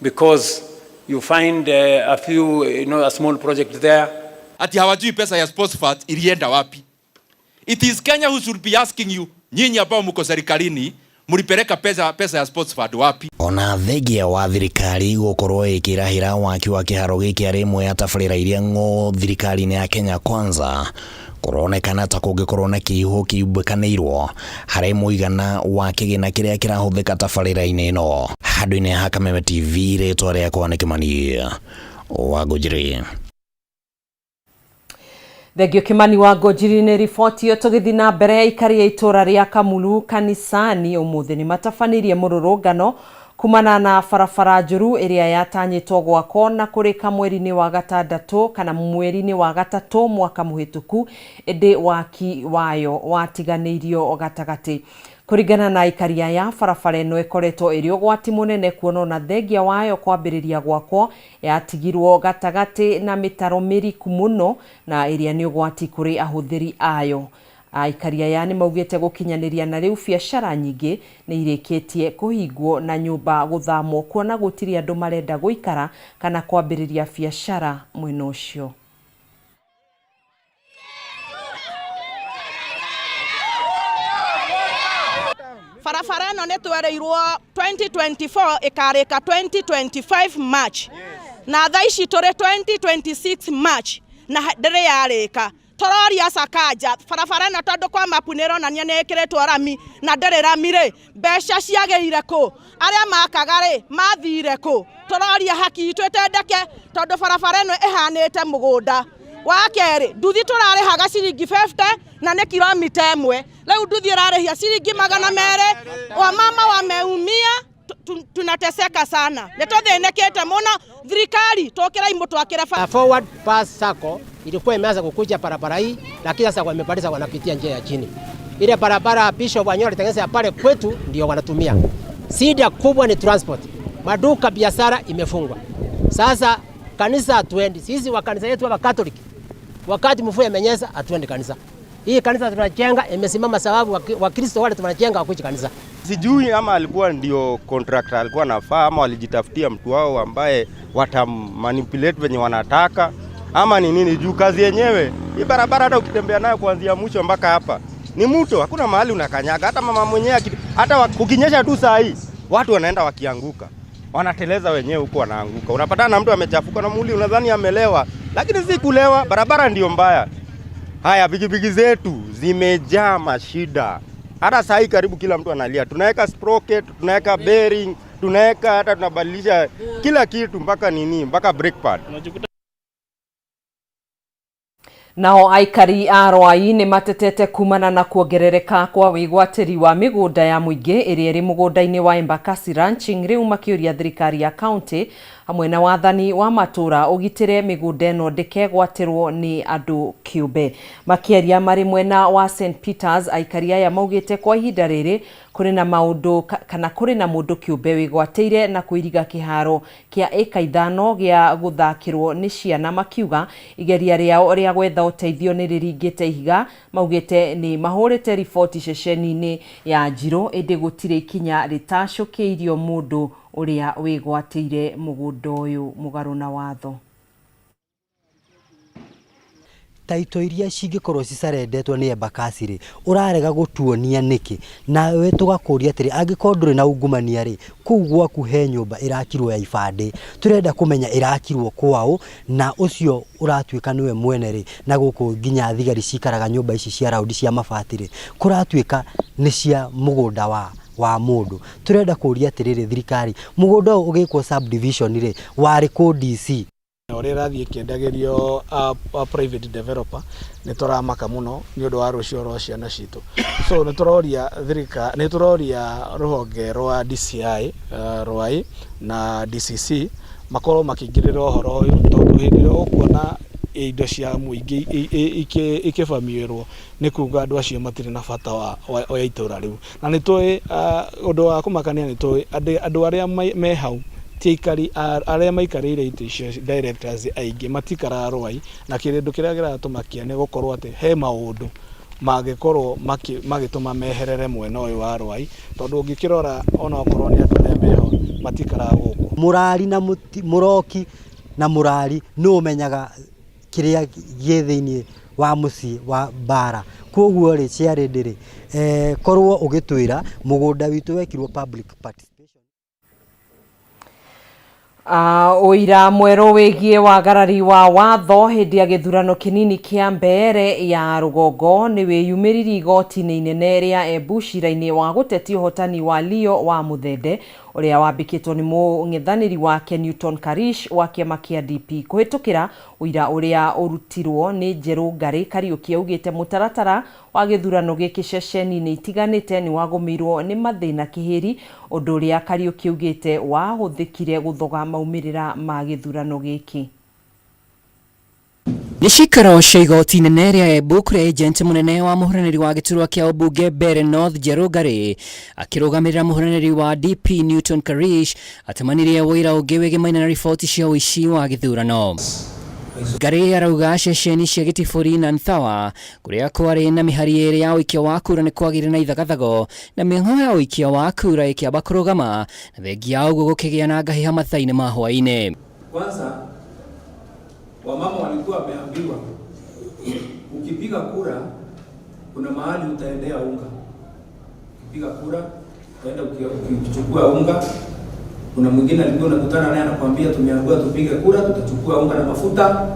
because you find a few, you know, a small project there. Ati hawajui pesa ya sports fund ilienda wapi. It is Kenya who should be asking you, nyinyi ambao mko serikalini, mulipeleka pesa ya sports fund wapi? Ona thengia wa thirikari gũkorwo ĩkĩrahĩra waki wa kĩharo gĩkĩ arĩ ĩmwe ya tabarĩra iria ng'ũ thirikari-inĩ ya Kenya Kwanza, kũronekana ta kũngĩkorwo na kĩihũ kĩumbĩkanĩirwo harĩ mũigana wa kĩgĩna kĩrĩa kĩrahũthĩka tabarĩra-inĩ ĩno. Handũ-inĩ ha Kameme TV, rĩtwa rĩakwa nĩ Kĩmani wa Ngũnjiri. Thengio Kimani wa Ngũnjiri nĩ riboti ĩyo. Tũgĩthiĩ na mbere, aikari a itũra rĩa Kamulu kanisani ũmũthĩ nĩ matabanirie mũrũrũngano kumana na barabara njũru ĩrĩa yatanyĩtwo gwakwo na kũrĩka mweri-inĩ wa gatandatũ kana mweri-inĩ wa gatatũ mwaka mũhĩtũku, ĩndĩ waki wayo watiganĩirio gatagatĩ. Kũringana na aikari aya, barabara ĩno ĩkoretwo ĩrĩ ũgwati mũnene kuona ona thengia wayo kwambĩrĩria gwakwo yatigirwo gatagatĩ na mĩtaro mĩriku mũno na ĩrĩa nĩ ũgwati kũrĩ ahũthĩri ayo. Aikari aya nĩ maugĩte gũkinyanĩria na rĩu biacara nyingĩ nĩ irĩkĩtie kũhingwo na nyũmba gũthamwo kuona gũtirĩ andũ marenda gũikara kana kwambĩrĩria biacara mwena ũcio. Barabara ĩno nĩ twereirwo 2024 ĩkarĩka 2025 March, na thaa ici tũrĩ 2026 March na ndĩrĩ yarĩka. Tũroria Sakaja barabara ĩno, tondũ kwa mapu nĩ ĩronania nĩ ĩkĩrĩtwo rami na ndĩrĩ rami rĩ, mbeca ciagĩire kũ? Arĩa makaga rĩ, mathire kũ? Tũroria haki itũ ĩtendeke, tondũ barabara ĩno ĩhanĩte mũgũnda. Wa kerĩ, nduthi tũrarĩhaga ciringi 50 na nĩ kilomita 1, rĩu nduthi ĩrarĩhia ciringi 200. Wamama wameumia, tunateseka sana, nĩ tũthĩnĩkĩte mũno. Thirikari tũkĩrai mũtwakĩre bara. Forward Pass Sacco ilikuwa imeanza kukuja barabara hii, lakini sasa wamebadilisha, wanapitia njia ya chini. Ile barabara Bishop Wanyoro alitengeneza pale kwetu ndio wanatumia. Shida kubwa ni transport. Maduka, biashara imefungwa. Sasa kanisa hatuendi. Sisi wa kanisa yetu wa Catholic, wakati mvua imenyesha hatuendi kanisa. Hii kanisa tunajenga imesimama sababu Wakristo wale tunajenga wakuja kanisa. Sijui ama alikuwa ndio contractor alikuwa nafaa, ama walijitafutia mtu wao ambaye watamanipulate venye wanataka ama ni nini. Juu kazi yenyewe hii barabara hata ukitembea nayo kuanzia mwisho mpaka hapa ni mto, hakuna mahali unakanyaga. Hata mama mwenyewe hata kukinyesha tu saa hii watu wanaenda wakianguka, wanateleza wenyewe huko wanaanguka. Unapatana na mtu amechafuka na mwili unadhani amelewa, lakini si kulewa, barabara ndio mbaya. Haya, pikipiki zetu zimejaa mashida. Hata saa hii karibu kila mtu analia. Tunaweka sprocket, tunaweka bearing, tunaweka hata tunabadilisha kila kitu mpaka nini, mpaka brake pad. Nao aikari a Rwai nĩ matetete kumana na kuongerereka kwa wĩgwatĩri wa mĩgũnda ya mũingĩ ĩrĩa ĩrĩ mũgũnda-inĩ wa Embakasi Ranching, rĩu makĩũria thirikari ya kaunti hamwe na wathani wa matũra ũgitĩre mĩgũnda ĩno ndĩkegwatĩrwo nĩ andũ kĩũmbe. Makĩaria marĩ mwena wa St Peters, aikari aya maugĩte kwa ihinda rĩrĩ kũrĩ na maũndũ kana kũrĩ na mũndũ kĩũmbe wĩgwatĩire na kũiriga kĩharo kĩa ĩka 5 gĩa gũthakĩrwo nĩ ciana, makiuga igeria rĩao rĩa gwetha ũteithio nĩ rĩringĩte ihiga. Maugĩte nĩ mahũrĩte riboti ceceni-inĩ ya Njirũ ĩndĩ gũtirĩ ikinya rĩtacũkĩirio mũndũ ũrĩa wĩgwatĩire mũgũnda ũyũ mũgarũ na watho. Taito iria cingĩkorwo cicarendetwo nĩ Embakasi rĩ, ũrarega gũtuonia nĩkĩ? Nawe tũgakũria atĩrĩ, angĩkorwo ndũrĩ na ungumania rĩ, kũu gwaku he nyũmba ĩrakirwo ya ibandĩ, tũrenda kũmenya ĩrakirwo kwaũ, na ũcio ũratuĩka nĩwe mwene rĩ, na gũkũ nginya thigari cikaraga nyũmba ici cia raundi cia mabati rĩ, kũratuĩka nĩ cia mũgũnda wa mũndũ. Tũrenda kũria atĩrĩrĩ thirikari, mũgũnda ũyũ ũgĩkwo subdivision rĩ, warĩ kũ DC? Ũrĩa ĩrathiĩ ĩkĩendagĩrio a private developer, nĩ tũramaka mũno nĩ ũndũ wa rũciũ rwa ciana citũ. So nĩ tũroria thirikari, nĩ tũroria rũhonge rwa DCI Rwai na DCC makorwo makĩingĩrĩra ũhoro ũyũ, tondũ hĩndĩ ĩrĩa ũkuona indo cia mũingĩ ikĩbamĩrwo nĩ kuga andũ acio matirĩ na bata wa itũra rĩu. Na nĩ tũĩ ũndũ wa kũmakania, nĩ tũĩ andũ arĩa me hau ti aikari arĩa maikarĩire itĩ icio, directors aingĩ matikaraga Rwai, na kĩndũ kĩrĩa kĩratũmakia nĩ gũkorwo atĩ he maũndũ mangĩkorwo magĩtũma meherere mwena ũyũ wa Rwai, tondũ ũngĩkĩrora onokorwo nĩ andũ arĩa meho matikaraga gũkũ. Mũrari na mũroki na mũrari nĩ ũmenyaga kĩrĩa gĩ thĩinĩ wa mũciĩ wa mbara. Koguo rĩ, chairlady rĩ, korwo ũgĩtwĩra mũgũnda witũ wekirwo public participation. Ũira mwerũ wĩgiĩ wagarari wa watho hĩndĩ ya gĩthurano kĩnini kĩa Mbeere ya rũgongo nĩ wĩyumĩririe igoti-inĩ inene rĩa Embu cira-inĩ wa gũtetia ũhotani wa Leo wa Muthende. Ũrĩa wambĩkĩtwo nĩ mũng'ethanĩri wake Newton Karish wa kĩama kĩa DP. Kũhĩtũkĩra ũira ũrĩa ũrutirwo nĩ Njerũ Ngarĩ, Kariuki augĩte mũtaratara wa gĩthurano gĩkĩ ceceni-inĩ itiganĩte nĩ wagũmĩirwo nĩ mathĩna kĩhĩri, ũndũ ũrĩa Kariuki augĩte wahũthĩkire gũthoga maumĩrĩra ma gĩthurano gĩkĩ. Nĩ cikaro cia igoti inene rĩa Embu kũrĩa agent mũnene wa mũhũranĩri wa gĩturwa kĩa ũmbunge Mbeere North Njerũ Ngarĩ akĩrũgamĩrĩra mũhũranĩri wa DP Newton Karish atemanirie ũira ũngĩ wĩgĩmaine na riboti cia ũici wa gĩthurano. Ngarĩ arauga ceceni cia Gĩtibũri na Nthawa kũrĩa kwarĩ na mĩhari ĩrĩ ya ũikia wa kura nĩ kwagĩire na ithagathago na mĩhang'o ya ũikia wa kura ĩkĩamba kũrũgama na thengia ya ũguo gũkĩgĩa na ngahĩha mathaa-inĩ ma hwaĩ-inĩ. Kwanza wamama walikuwa wameambiwa ukipiga kura kuna mahali utaendea unga. Ukipiga kura utaenda ukichukua unga. Kuna mwingine alikuwa unakutana naye anakuambia tumeambiwa tupige kura tutachukua unga na mafuta,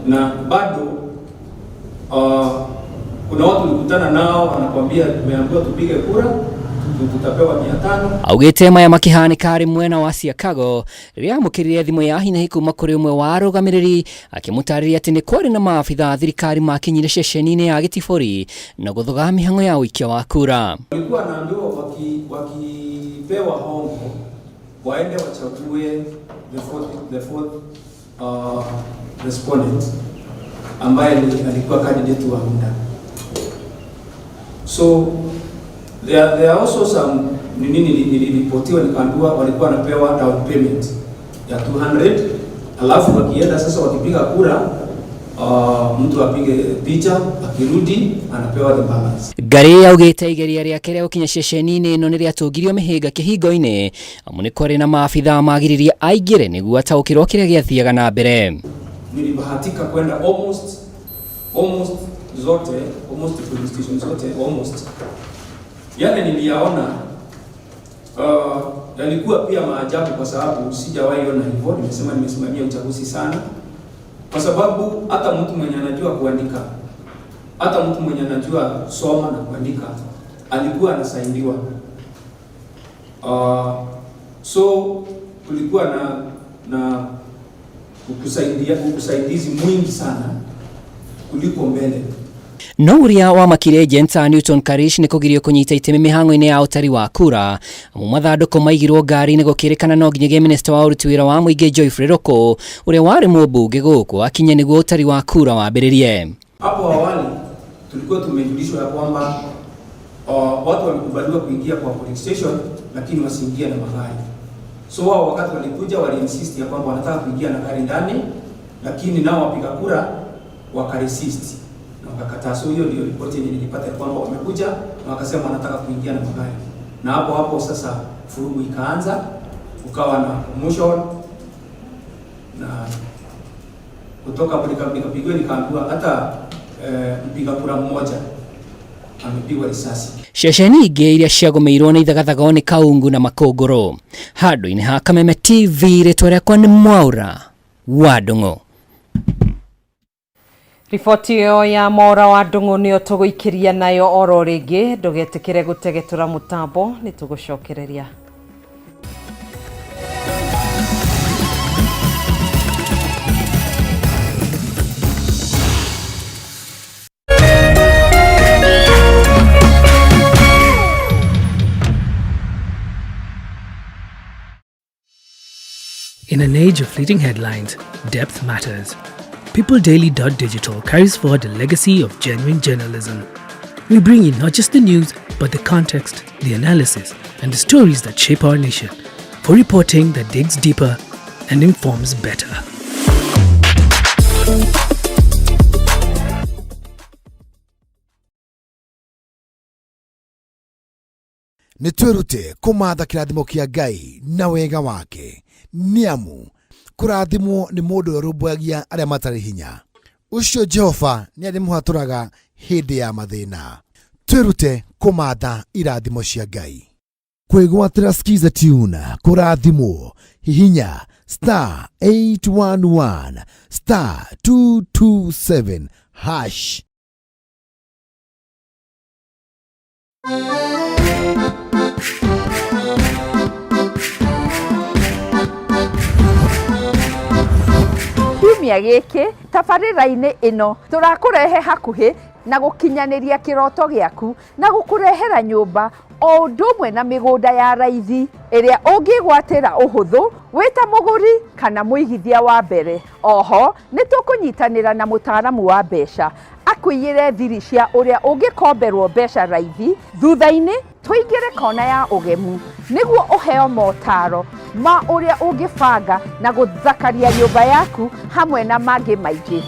na bado kuna watu ulikutana nao wanakuambia tumeambiwa tupige kura tutapewa 500. Augĩte maya makĩhanĩka arĩ mwena wa Siakago rĩrĩa amũkĩrire thimũ ya hi na hi kuma kũrĩ ũmwe wa arũgamĩrĩri akĩmũtarĩria atĩ nĩ kwarĩ na maabitha a thirikari makinyire ceceni-inĩ ya Gĩtibũri na gũthoga mĩhang'o ya ũikia wa kura. Walikuwa wanaambiwa wakipewa hongo waende wachague the fourth respondent ambaye alikuwa candidate wa UNDA. So there are also some nini niliripotiwa nikaambiwa walikuwa wanapewa down payment ya 200, alafu wakienda sasa wakipiga kura mtu apige picha akirudi anapewa the balance. Ngarĩ augĩte igeria rĩake rĩa gũkinya ceceni-inĩ ĩno nĩ rĩatũngirio mĩhĩnga kĩhingo-inĩ amu nĩ kwarĩ na maabitha magiririe aingĩre nĩguo ataũkĩrwo kĩrĩa gĩathiaga na mbere. Nilibahatika kwenda almost zote, almost police station zote, almost. Yale niliyaona yalikuwa pia maajabu kwa sababu sijawahi ona hivyo. Nimesema nimesimamia uchaguzi sana, kwa sababu hata mtu mwenye anajua kuandika, hata mtu mwenye anajua soma na kuandika alikuwa anasaidiwa. So kulikuwa na usaidizi mwingi sana kuliko mbele. No ũrĩa wamakire agent a Newton Karish nĩ kũgirio kũnyita itemi mĩhang'o-inĩ ya ũtari wa kura amu mathandũkũ maigirwo ngari-inĩ gũkĩrĩkana no nginyagia minista wa ũruti wĩra wa mũingĩ Geoffrey Ruku ũrĩa warĩ mũmbunge gũkũ akinye nĩguo ũtari wa kura wambĩrĩrie. Hapo awali tulikuwa tumejulishwa ya kwamba watu walikubaliwa kuingia kwa police station lakini wasiingie na magari. So wao wakati walikuja wali-insist ya kwamba wanataka kuingia na gari ndani, lakini nao wapiga kura wakaresist na wakakataa. So hiyo ndio ripoti yenye nilipata ya kwamba wamekuja na wakasema wanataka kuingia na magari. Na hapo hapo sasa furugu ikaanza, kukawa na commotion, na kutoka hapo nikapigiwa nikaambiwa hata mpiga kura mmoja amepigwa risasi. Ceceni ingĩ iria ciagũmĩirwo nĩ ithagathago nĩ Kaungu na Makũngũrũ. Handũ-inĩ ha Kameme TV, rĩtwa rĩakwa nĩ Mwaũra wa Ndung'u. Riboti ĩyo ya Mwaũra wa Ndung'u nĩyo tũgũikĩria nayo oro rĩngĩ. Ndũgetĩkĩre gũtegetũra mũtambo, nĩ tũgũcokereria. In an age of fleeting headlines, depth matters. PeopleDaily.digital carries forward a legacy of genuine journalism. We bring you not just the news, but the context, the analysis, and the stories that shape our nation, for reporting that digs deeper and informs better. Nĩ twĩrute kũmatha kĩrathimo kĩa Ngai na wega wake, nĩ amu kũrathimwo nĩ mũndũ ũrĩa ũrũmbũyagia arĩa matarĩ hinya. Ũcio Jehova nĩ arĩmũhatũraga hĩndĩ ya mathĩna. Twĩrute kũmatha irathimo cia Ngai. Kwĩgwatĩra Skiza Tune kũrathimwo, hihinya star 811 star 227 hash. Kiumia gĩkĩ tabarĩra-inĩ ĩno tũrakũrehe hakuhĩ na gũkinyanĩria kĩroto gĩaku na gũkũrehera nyũmba o ũndũ ũmwe na mĩgũnda ya raithi ĩrĩa ũngĩgwatĩra ũhũthũ wĩ ta mũgũri kana mũigithia wa mbere. Oho nĩ tũkũnyitanĩra na mũtaaramu wa mbeca akũiyĩre thiri cia ũrĩa ũngĩkomberwo mbeca raithi. Thutha-inĩ tũingĩre kona ya ũgemu nĩguo ũheo motaro ma ũrĩa ũngĩbanga na gũthakaria nyũmba yaku hamwe na mangĩ maingĩ.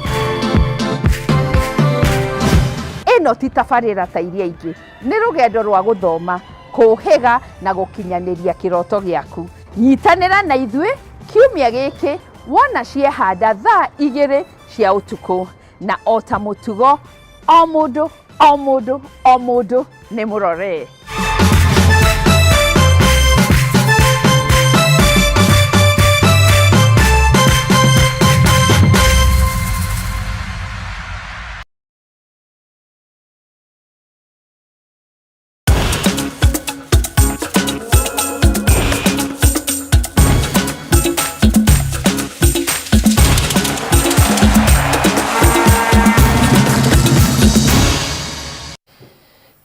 Ĩno ti tabarĩra ta iria ingĩ, nĩ rũgendo rwa gũthoma, kũhĩga na gũkinyanĩria kĩroto gĩaku. Nyitanĩra na ithuĩ kiumia gĩkĩ wona ciehanda thaa 2 cia ũtukũ, na o ta mũtugo o mũndũ o mũndũ o mũndũ nĩ mũrore.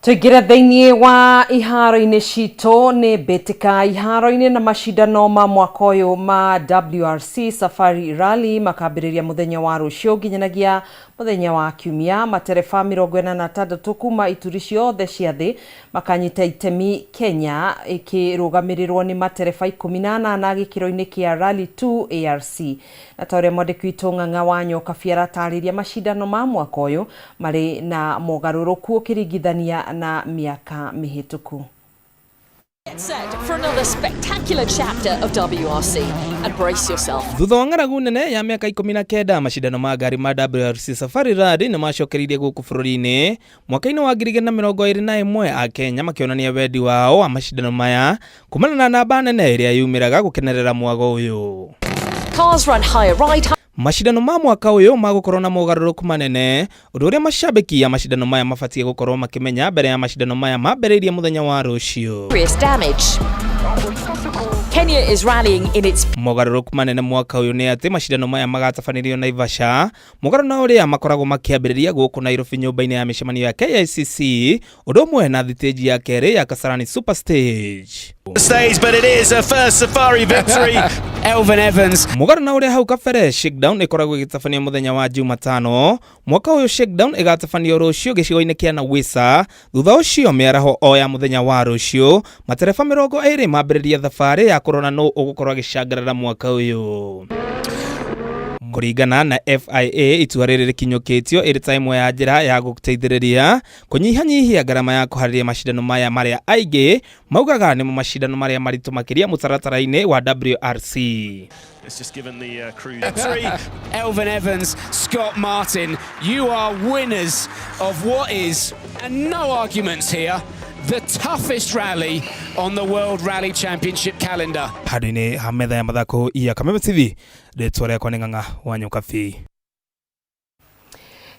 Tuingire thiini wa iharo-inĩ citũ nĩ mbĩtĩka iharo-inĩ na macindano ma mwaka ũyũ ma WRC Safari Rally makambĩrĩria mũthenya wa rũciũ nginyanagia mũthenya wa kiumia. Matereba 46 kuma ituri ciothe cia thĩ makanyita itemi, Kenya ĩkĩrũgamĩrĩrwo nĩ matereba 18 gĩkĩro-inĩ kĩa Rally 2 ARC. Na ta ũrĩa mwandĩki witũ Ng'ang'a wa Nyokabi aratarĩria, macindano ma mwaka ũyũ marĩ na mogarũrũku ũkĩringithania na mĩaka mĩhĩtũku. Get set for another spectacular chapter of WRC and brace yourself. Thutha wa ng'aragu nene ya mĩaka 19, macindano ma ngari ma WRC Safari Rally nĩ macokereirie gũkũ bũrũri-inĩ mwaka-inĩ wa 2021, Akenya makĩonania wendi wao wa macindano maya kumana na namba nene ĩrĩa yumĩraga gũkenerera mwago ũyũ. Cars run higher ride Macindano ma mwaka ũyũ magũkorwo na mogarũrũku manene, ũndũ ũrĩa macambĩki a macindano maya mabatiĩ gũkorwo makĩmenya mbere ya macindano maya mambĩrĩirie mũthenya wa rũciũ. Serious damage. Kenya is rallying in its Mogarũrũku manene mwaka ũyũ nĩ atĩ macindano maya magatabanĩrio Naivasha, mũgarũ na ũrĩa makoragwo makĩambĩrĩria gũkũ Nairobi nyũmba-inĩ ya mĩcemanio ya KICC, ũndũ ũmwe na thitĩnji ya kerĩ ya Kasarani Super Stage. Stage, but it is a first Safari victory. Elvin Evans. Mũgarũ na ũrĩa hau kabere shakedown ĩkoragwo ĩgĩtabanio mũthenya wa Jumatano, mwaka ũyũ shakedown ĩgatabanio rũciũ gĩcigo-inĩ kĩa Nawesa. Thutha ũcio mĩaraho o ya mũthenya wa rũciũ, matereba 20 mambĩrĩria thabarĩ ya kũrora nũ ũgũkorwo agĩcangarara mwaka ũyũ. Kũringana na FIA, itua rĩrĩ rĩkinyũkĩtio ĩrĩ ta ĩmwe ya njĩra ya gũteithĩrĩria kũnyihanyihia ngarama ya kũharĩria macindano maya marĩa aingĩ maugaga nĩmo macindano marĩa maritũ makĩria mũtaratara-inĩ wa WRC. It's just given the crew three. Elvin Evans, Scott Martin, you are winners of what is, and no arguments here, the toughest rally on the World Rally Championship calendar. Handũ-inĩ ha metha ya mathako ya Kameme TV, rĩtwa rĩakwa nĩ Ng'ang'a wa Nyokabi.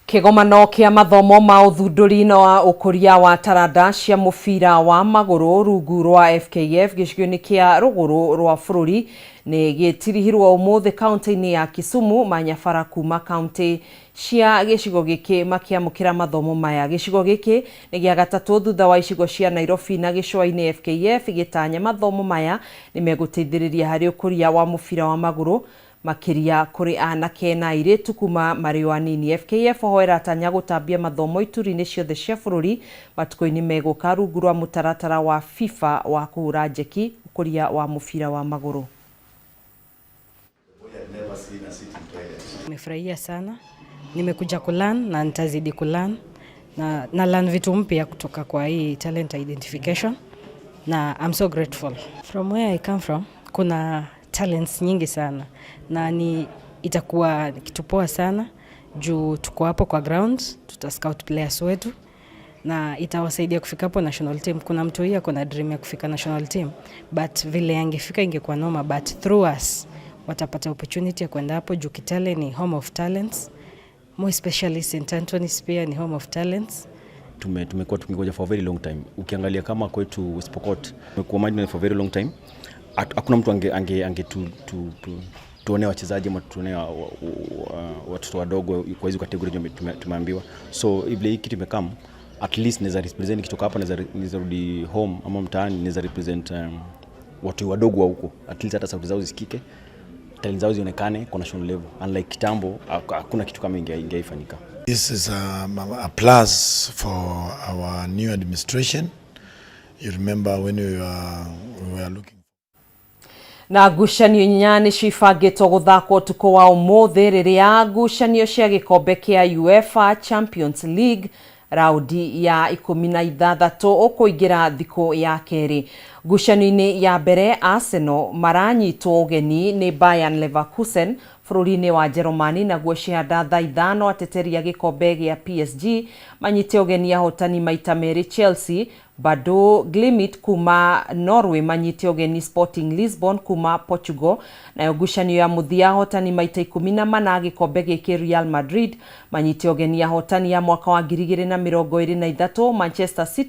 Kĩgomano kĩa mathomo ma ũthundũri na wa ũkũria wa taranda cia mũbira wa magũrũ rungu rwa FKF gĩcigo-inĩ kĩa rũgũrũ rwa bũrũri nĩ gĩtirihirwo ũmũthĩ kaunti-inĩ ya Kisumu. Manyabara kuma kaunti cia gĩcigo gĩkĩ makĩamũkĩra mathomo maya. Gĩcigo gĩkĩ nĩ gĩa gatatũ thutha wa icigo cia Nairobi na gĩcũa-inĩ. FKF gĩtanya mathomo maya nĩ megũteithĩrĩria harĩ ũkũria wa mũbira wa magũrũ makĩria kũrĩ anake na airĩtu kuma marĩ o anini. FKF oho ĩratanya gũtambia mathomo ituri-inĩ ciothe cia bũrũri matukũ-inĩ megũka rungu rwa mũtaratara wa FIFA wa kũhũra njeki ũkũria wa mũbira wa magũrũ. Nimefurahia sana, nimekuja kulearn na nitazidi kulearn na learn vitu mpya kutoka kwa hii talent identification na I'm so grateful. From where I come from, kuna talents nyingi sana na ni itakuwa kitu poa sana juu tuko hapo kwa ground, tuta scout players wetu na itawasaidia kufika hapo national team. Kuna mtu hii ako na dream ya kufika national team, but vile angefika ingekuwa noma, but through us watapata opportunity ya kwenda hapo juu Kitale ni home of talents, more especially St Anthony's pia ni home of talents. Tumekuwa tukingoja for a very long time. Ukiangalia kama kwetu West Pokot, tumekuwa marginal for a very long time. Hakuna mtu ange, ange, ange tu, tu, tu, Tuone wachezaji ama tuone watoto wadogo kwa hizo category tumeambiwa. So vile hii kitu imecome, at least naweza represent nikitoka hapa, naweza rudi home ama mtaani, naweza represent watu wadogo wa huko, at least hata sauti zao zisikike, talent zao zionekane kwa national level, unlike kitambo hakuna kitu kama ingeifanyika. This is a plus for our new administration. You remember when we were looking Na ngucanio inya nĩcio ibangĩtwo gũthakwo ũtukũ wa ũmũthĩ rĩrĩa ngucanio cia gĩkombe kĩa UEFA Champions League raundi ya 16 ũkũingĩra thikũ ya kerĩ. Ngucanio-inĩ ya mbere, Arsenal maranyitwo ũgeni nĩ Bayern Leverkusen bũrũri-inĩ wa Jerumani, naguo Cihanda thaa 5 ateteri a gĩkombe gĩa PSG manyite ũgeni ahotani maita merĩ Chelsea. Bodo Glimt kuma Norway manyite ũgeni Sporting Lisbon kuma Portugal. Nayo ngucanio ya mũthia, ahotani maita 14 gĩkombe gĩkĩ Real Madrid manyite ũgeni ahotani ya mwaka wa 2023 Manchester City.